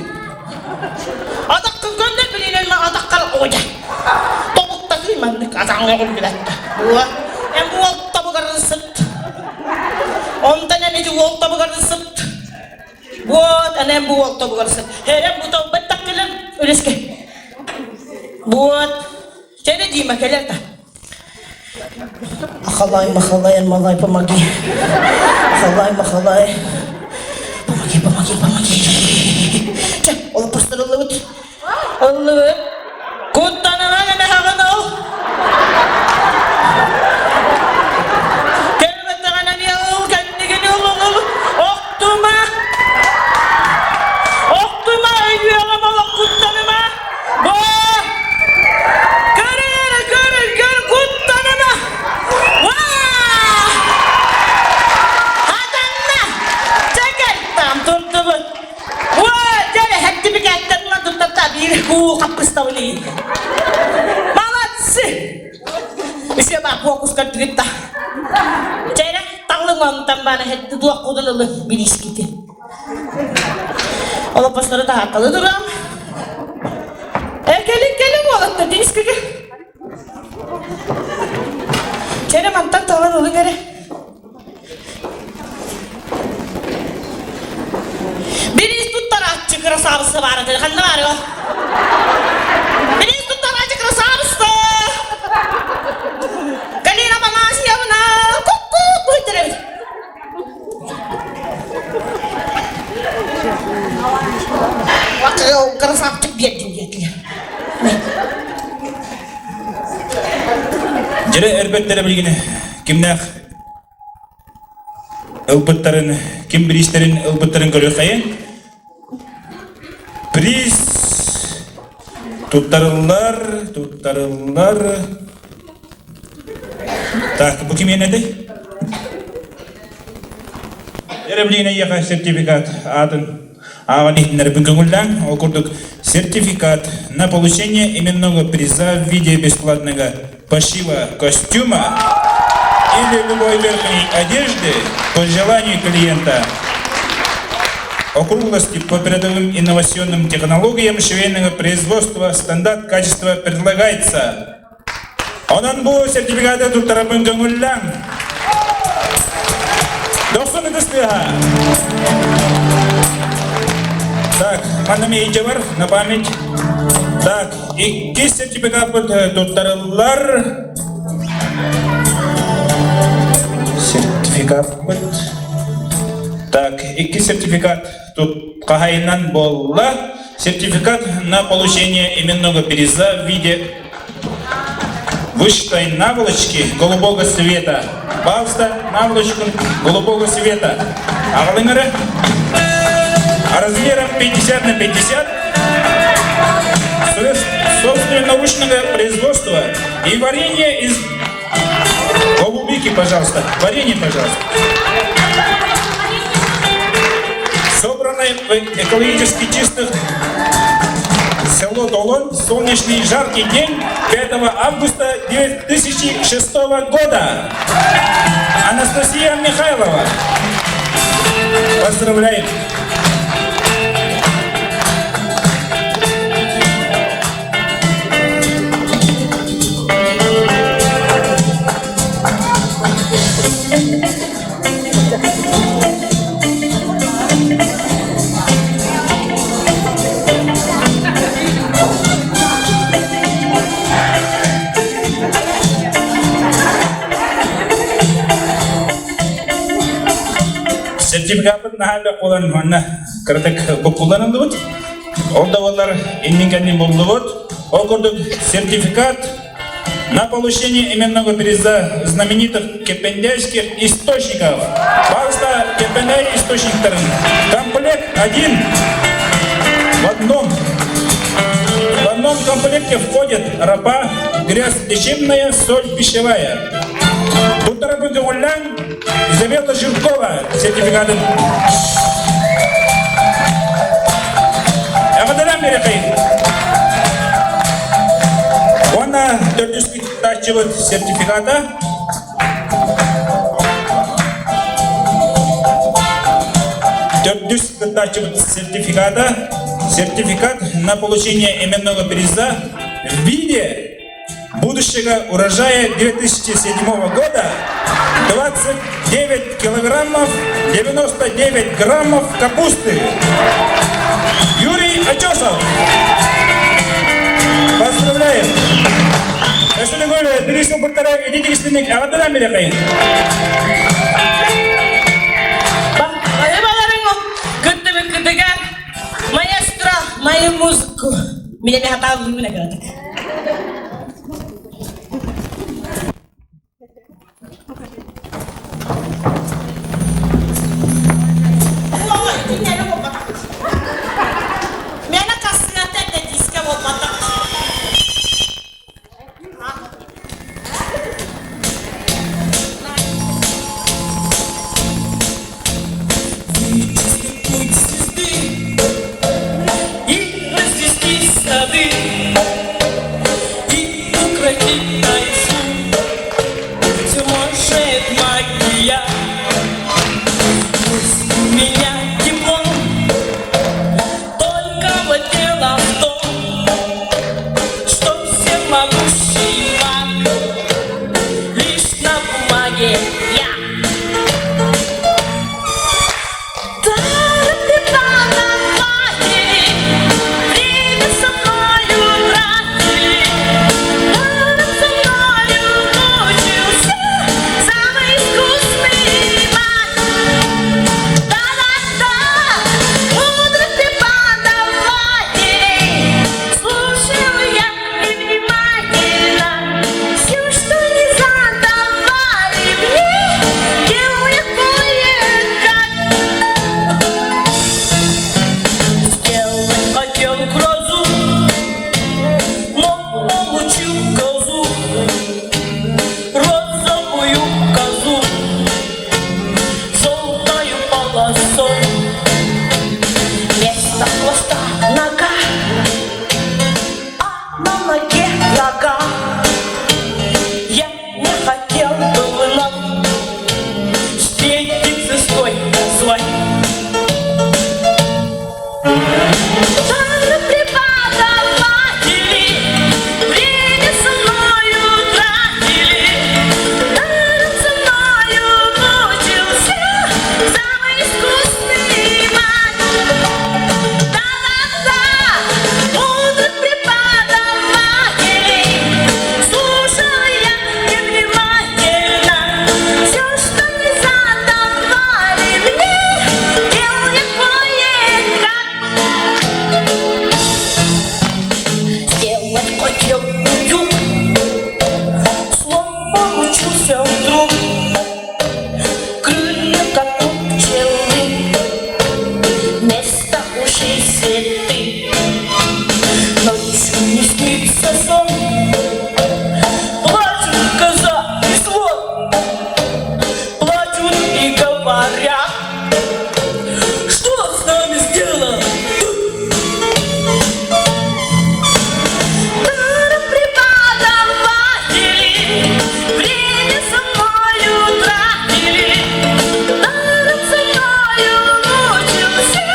Атаххын көннөр билинэн атаххар оҕуйа. Тобуктатыы маннык атаҥҥа күлбүлэтте. Буа, эн бу уол тобугарын сыт. Онтон эн. Эн ити уол тобугар сыт. Вот, анен бу уол тобугар сыт. Эрэн бу толбат таккылын үлеске. Вот. Чэне Дима кэлэр та. Махалай, махалай, малай, помоги. Махалай, махалай. Помоги, помоги, помоги. Чэ, ол постарыллыбыт. Ыллыбыт. Куттанынан эмэһэҕин ол. Кэлбэтэҕин эмиэ ыл, кэннигин ыл, ыл, ыл. Охтума! Охтума, өйүөҕүм олох куттаныма! Бу! Көрүн эрэ, көрүн, көр, куттаныма! Уаа! Хатанна! Чэ кэл, там турдубут. Уа, дьэ, сертификаттан туттарта биир куу хаппыстабын Молодцы! Үсүө баар фокус көрдүгүт да. Чэрэ, таҥлыҥ онтон баана хэтти туох кудун ылы билискити. Олоппостору таһаатталы турам. Э, кэлин, кэлин уолаттар, Денискеге. Чэрэ, мантан талан ылыҥ эрэ. Бириис туттарааччы кырасаабысса баар этэ. Ханна баар ол? Бириис туттарааччы кырасаабысса! Галина Афанасьевна! Ку-ку! Бу эбит. Красавчик биэрдин диэтилэр. Дьэрэ эрбэттэрэ билигин кимнээх ылбыттарын, ким бириистэрин ылбыттарын көрүөххэйин. Приз туттарыллар, туттарыллар. Так, бу ким этэй? Эрэблиинэ эйиэхэ сертификат аатын ааҕан иһитиннэрбин көҥүллээҥ. Ол курдук сертификат на получение именного приза в виде бесплатного пошива костюма или любой верхней одежды по желанию клиента. Округлости по передовым инновационным технологиям швейного производства стандарт качества предлагается. Онон бу сертификаты туттарабын көҥүллэҥ. Дохсун ытыс тыаһа. Так, манна миэйдэ бар, на память. Так, иккис сертификаппыт туттарыллар. Сертификаппыт. Так, иккис сертификат тут хаһайынан буолла. Сертификат на получение именного приза в виде вышитой наволочки голубого цвета. Пожалуйста, наволочку голубого цвета. Аҕалыҥ эрэ. Размером 50 на 50 собственноручного производства и варенье из голубики, пожалуйста. Варенье, пожалуйста. Собранное в экологически чистых село Долон в солнечный жаркий день 5 августа 2006 года. Анастасия Михайлова. Поздравляем! Сертификаппыт наһаа элбэх буолан манна кыратык буккуллан ыллыбыт. Ол да буоллар иннин-кэннин буллубут. Ол курдук сертификат на получение именного приза знаменитых кепендяйских источников. Пожалуйста, Кепендяй источниктарын. Комплект один в одном. В одном комплекте входит рапа, грязь лечебная, соль пищевая. Туттарабын көҥүллээҥ Изабелла Жиркова сертификатын. Эҕэрдэлээн биэриэххэйин. Уонна төрдүс кыттааччыбыт сертификата. Төрдүс кыттааччыбыт сертификата. Сертификат на получение именного приза в виде будущего урожая 2007 года 29. 9 килограммов 99 граммов капусты. Юрий Очесов. Поздравляем! Өсөлөгөр Билисин бұрттара эти тигистинник ағадынан береқайын. Маэстро, мою музыку. Меня не хатал, меня говорит. И развести сады, и укротить тайфу. Все может магия. Пусть у меня диплом, только вот дело в том, что всемогущий маг лишь на бумаге я. Преподаватели время со мною тратили, даром со мною мучился самый искусный маг. Да-да-да, мудрых преподавателей слушал я невнимательно. Все, что не задавали мне, делал я кое-как. Сделать хотел грозу, но получил козу, розовую козу, желтою полосой. Вместо хвоста нога, а на ноге нога. Я не хотел бы вновь встретиться с той козой. Преподаватели время со мною тратили, даром со мною мучился самый искусный маг. Да-да-да, мудрых преподавателей слушал я невнимательно. Все, что не задавали мне, делал я кое-как. Сделать хотел утюг, слон получился вдруг. Крылья, как у пчелы, вместо ушей цветы. Ночью не снится сон, плачут коза и слон, плачут и говорят, что с нами сделал ты? Преподаватели время со мною тратили, даром со мною мучился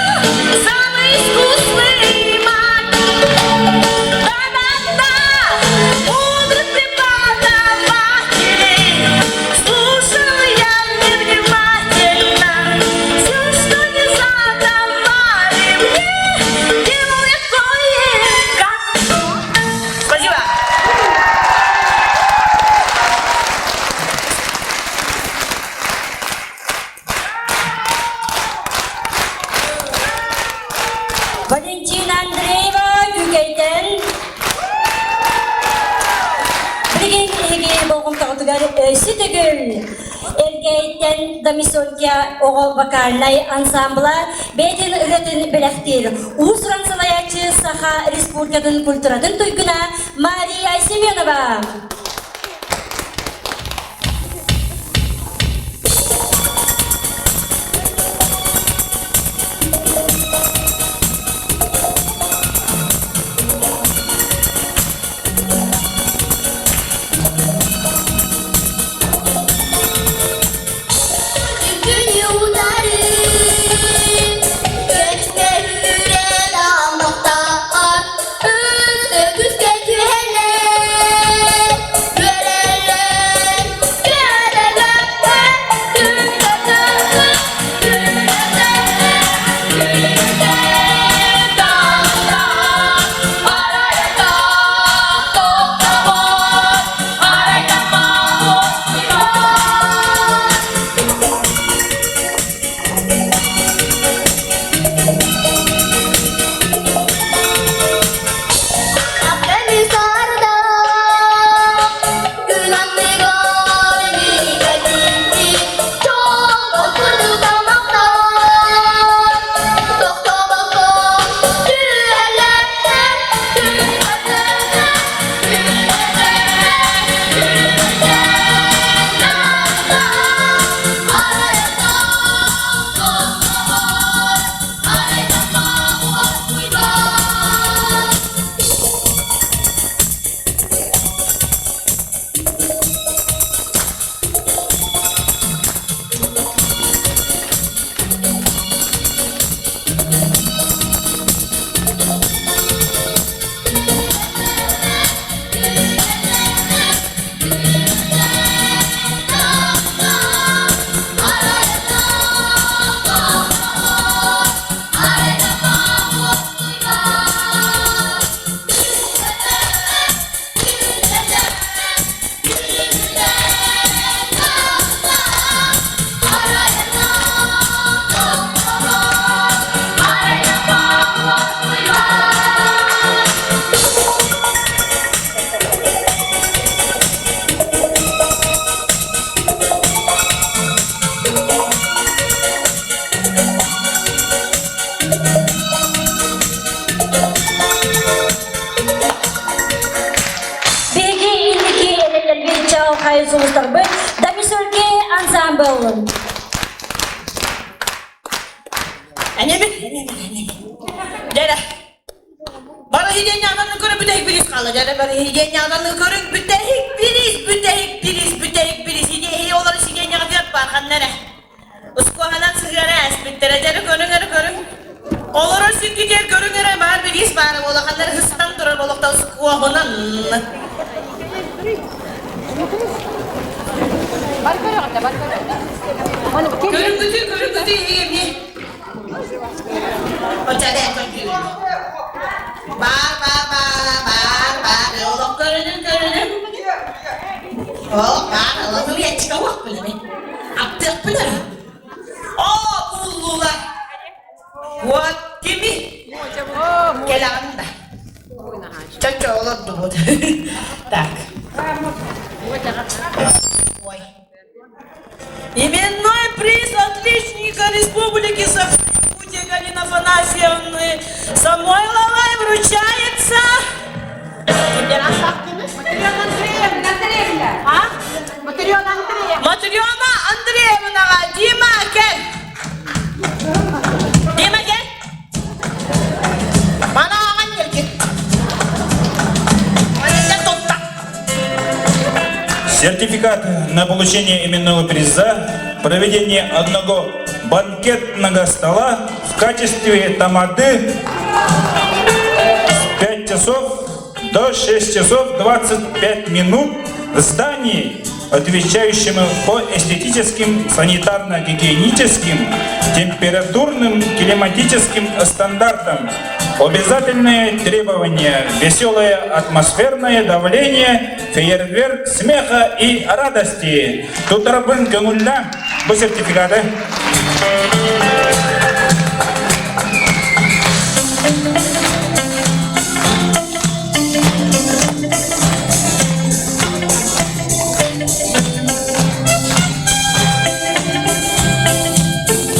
самый искусный маг. Да-да-да, мудрых преподавателей слушал я невнимательно. Все, что не задавали мне, делал я кое-как. Спасибо. Валентина Андреева Күүкэйтэн Билигин эһиги болҕомтоҕутугар өссө төгүл Элгээйиттэн Домисолья оҕо вокальнай ансамбла бэйэтин ырыатын бэлэхтиир. Уус-уран салайааччы Саха Республикатын культуратын туйгуна Мария Семенова. Күнү утары көчпөр үрэн аммахтаар, өссө күүскэ түһэллэр. Эмиэ, эмиэ, эмиэ. Дьэрэ. Бары хигиеньяҕынан көрүҥ бүтэһик бириис хаалла. Дьэрэ бары хигиеньяҕынан көрүҥ бүтэһик бириис, бүтэһик бириис, бүтэһик бириис. Хигиеһи олору хигиеньяҕытыгар баар ханна эрэ. Ускуоһанан сыһыара ээспиттэрэ. Дьэрэ көрүҥ эрэ көрүҥ. Олорор сиргитигэр көрүҥ эрэ баар бириис баара буолаханнар ыһыстан турар болохта ускуоһунан. Көрүҥгүтүй, көрүҥгүтүй иһиги Баар, баар, баар, баар, баар, олох көрүнүн, көрүнүн. Ол баар, олох уйаччыка уохпун эми. Аптыахпын эрэ. Оо, буллулар. Вот кими? Кэлэҕин да. Чочо олордубут. Так. Ой. Именной приз отличника Республики Саха-Якутия Галины Афанасьевны Самойловой вручается... Матрена Андреевна. А? Матрена Андреевна. Матрена Андреевна, Дима, кэл. Дима, кэл. Мана ааҕан кэлгин. Тутта. Сертификат на получение именного приза проведение одного банкетного стола в качестве тамады с 5 часов до 6 часов 25 минут в здании, отвечающему по эстетическим, санитарно-гигиеническим, температурным, климатическим стандартам. Обязательные требования – веселое атмосферное давление, фейерверк смеха и радости. Туттарабын көҥүллээҥ бу сертификаты.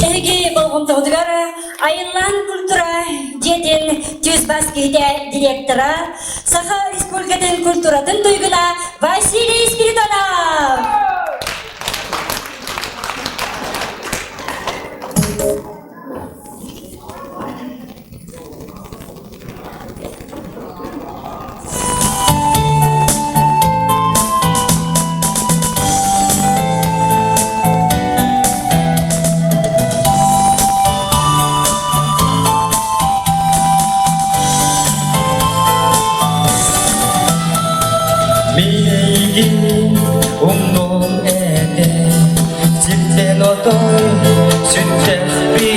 Эһиги болҕомтоҕутугар Айыллаан культура дьиэтин түс бас киһитэ директора, Саха Республикатын культуратын туйгуна Василий Спиридонов! Миигин умнуом этэ, сиртэн отой сүттэхпин.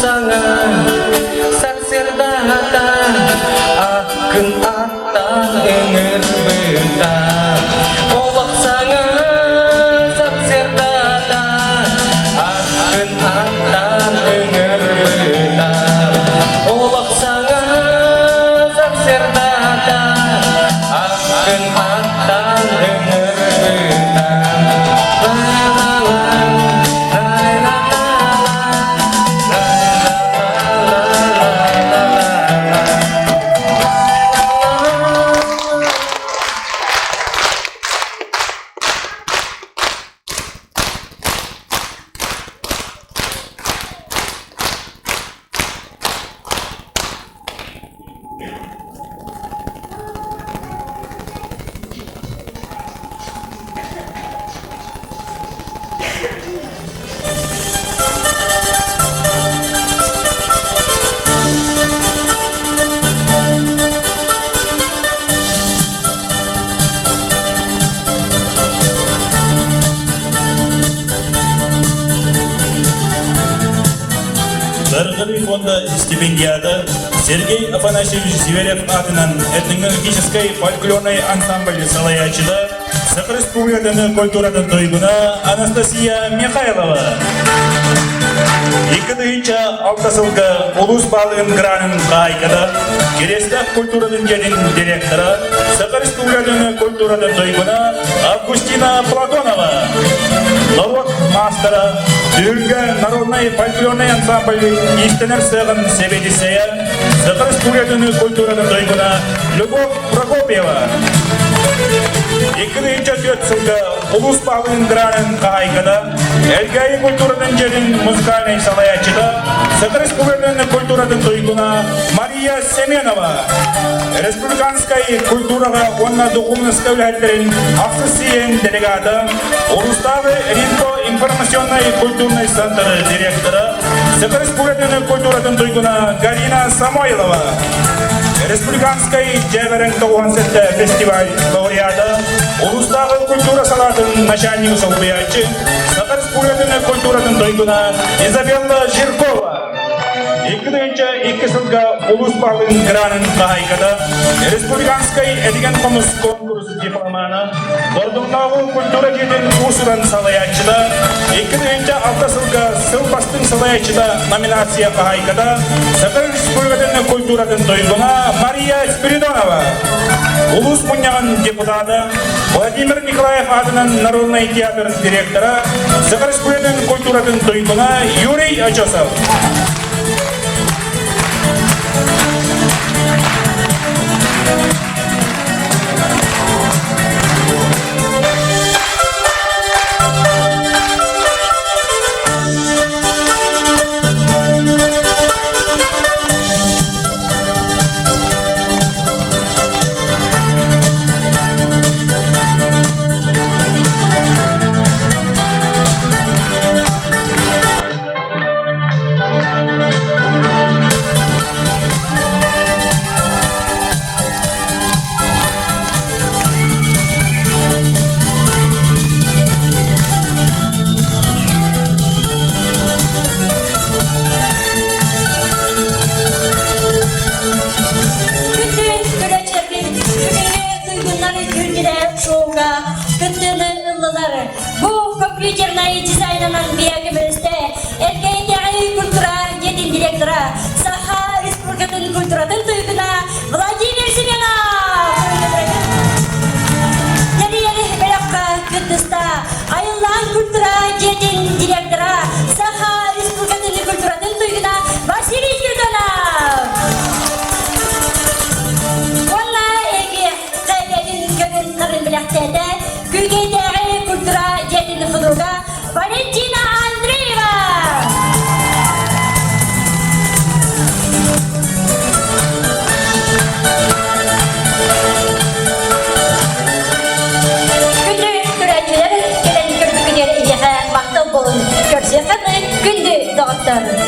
саҥа сарсыардаата аккын аттаан ыҥырбыта Олох саҥа сарсыардаата аккын аттаан ыҥырбыта Олох саҥа сарсыардаата аккын аттаан ыҥырбыта Даргары фонда стипендиата Сергей Афанасьевич Зверев атынан этнографическай фольклорнай ансамбль салайааччыта Саха Республикатын культуратын туйгуна Анастасия Михайлова. 2006 сылга улуус баалыгын гранын хаайката Кириэстээх культуратын дьиэтин директора, Саха Республикатын культуратын туйгуна Августина Платонова. Норуот маастара, Түһүлгэ народнай фольклорнай ансамбль иистэнэр сыаҕын сэбиэдиссэйэ, Саха Республикатын культуратын туйгуна Любовь Прокопьева. 2004 сылга улуус баһылыгын гранын хаһаайката, Элгээйи культуратын дьиэтин музыкальнай салайааччыта, Саха Республикатын культуратын туйгуна Мария Семенова. Республиканскай культураҕа уонна духовноска үлэһиттэрин ахсыс сийиэн делегата, Улуустааҕы Ринко информационнай культурнай центр директора, Саха Республикатын культуратын туйгуна Галина Самойлова. Республиканскай дьээбэрэҥ тоҕуһан сэттэ фестиваль лауреата, улуустааҕы культура салаатын начальнига солбуйааччы, Саха Республикатын культуратын туйгуна Изабелла Жиркова. 2002 сылга улуус баһылыгын гранын хаһаайката, республиканскай этигэн хомус конкурс дипломана, Бордоҥнооҕу культура дьиэтин уус-уран салайааччыта, 2006 сылга сыл бастыҥ салайааччыта номинация хаһаайката, Саха Республикатын культуратын туйгуна Мария Спиридонова, улуус мунньаҕын депутата, Владимир Николаев аатынан народнай театр директора, Саха Республикатын культуратын туйгуна Юрий Очосов. Күндү көрөөччүлэрбит, бүгүҥҥү туйгуннар күргүлээх шоуга кыттыыны ыллылар. Бу компьютернай дизайнынан биогөмөлөстө Эркээйитээҕи культура дьиэтин директора, Саха Республикатын культуратын туйгуна Владимир Семенов! Тэрийэр бөлөххө кыттыста Айыллаан культура дьиэтин директора, Саха Республикатын культуратын туйгуна Василий Спиридонов! Уонна эги хайгатын көмүн нарын билэхтээтэ Күүкэйдээҕи культура дьиэтин худруга Валентина Андреева! Күндү көрөөччүлэр кэлэн көрбүкүтүгэр эйиэхэ махтал буолун. Көрсүөххэ күндү доҕоттор!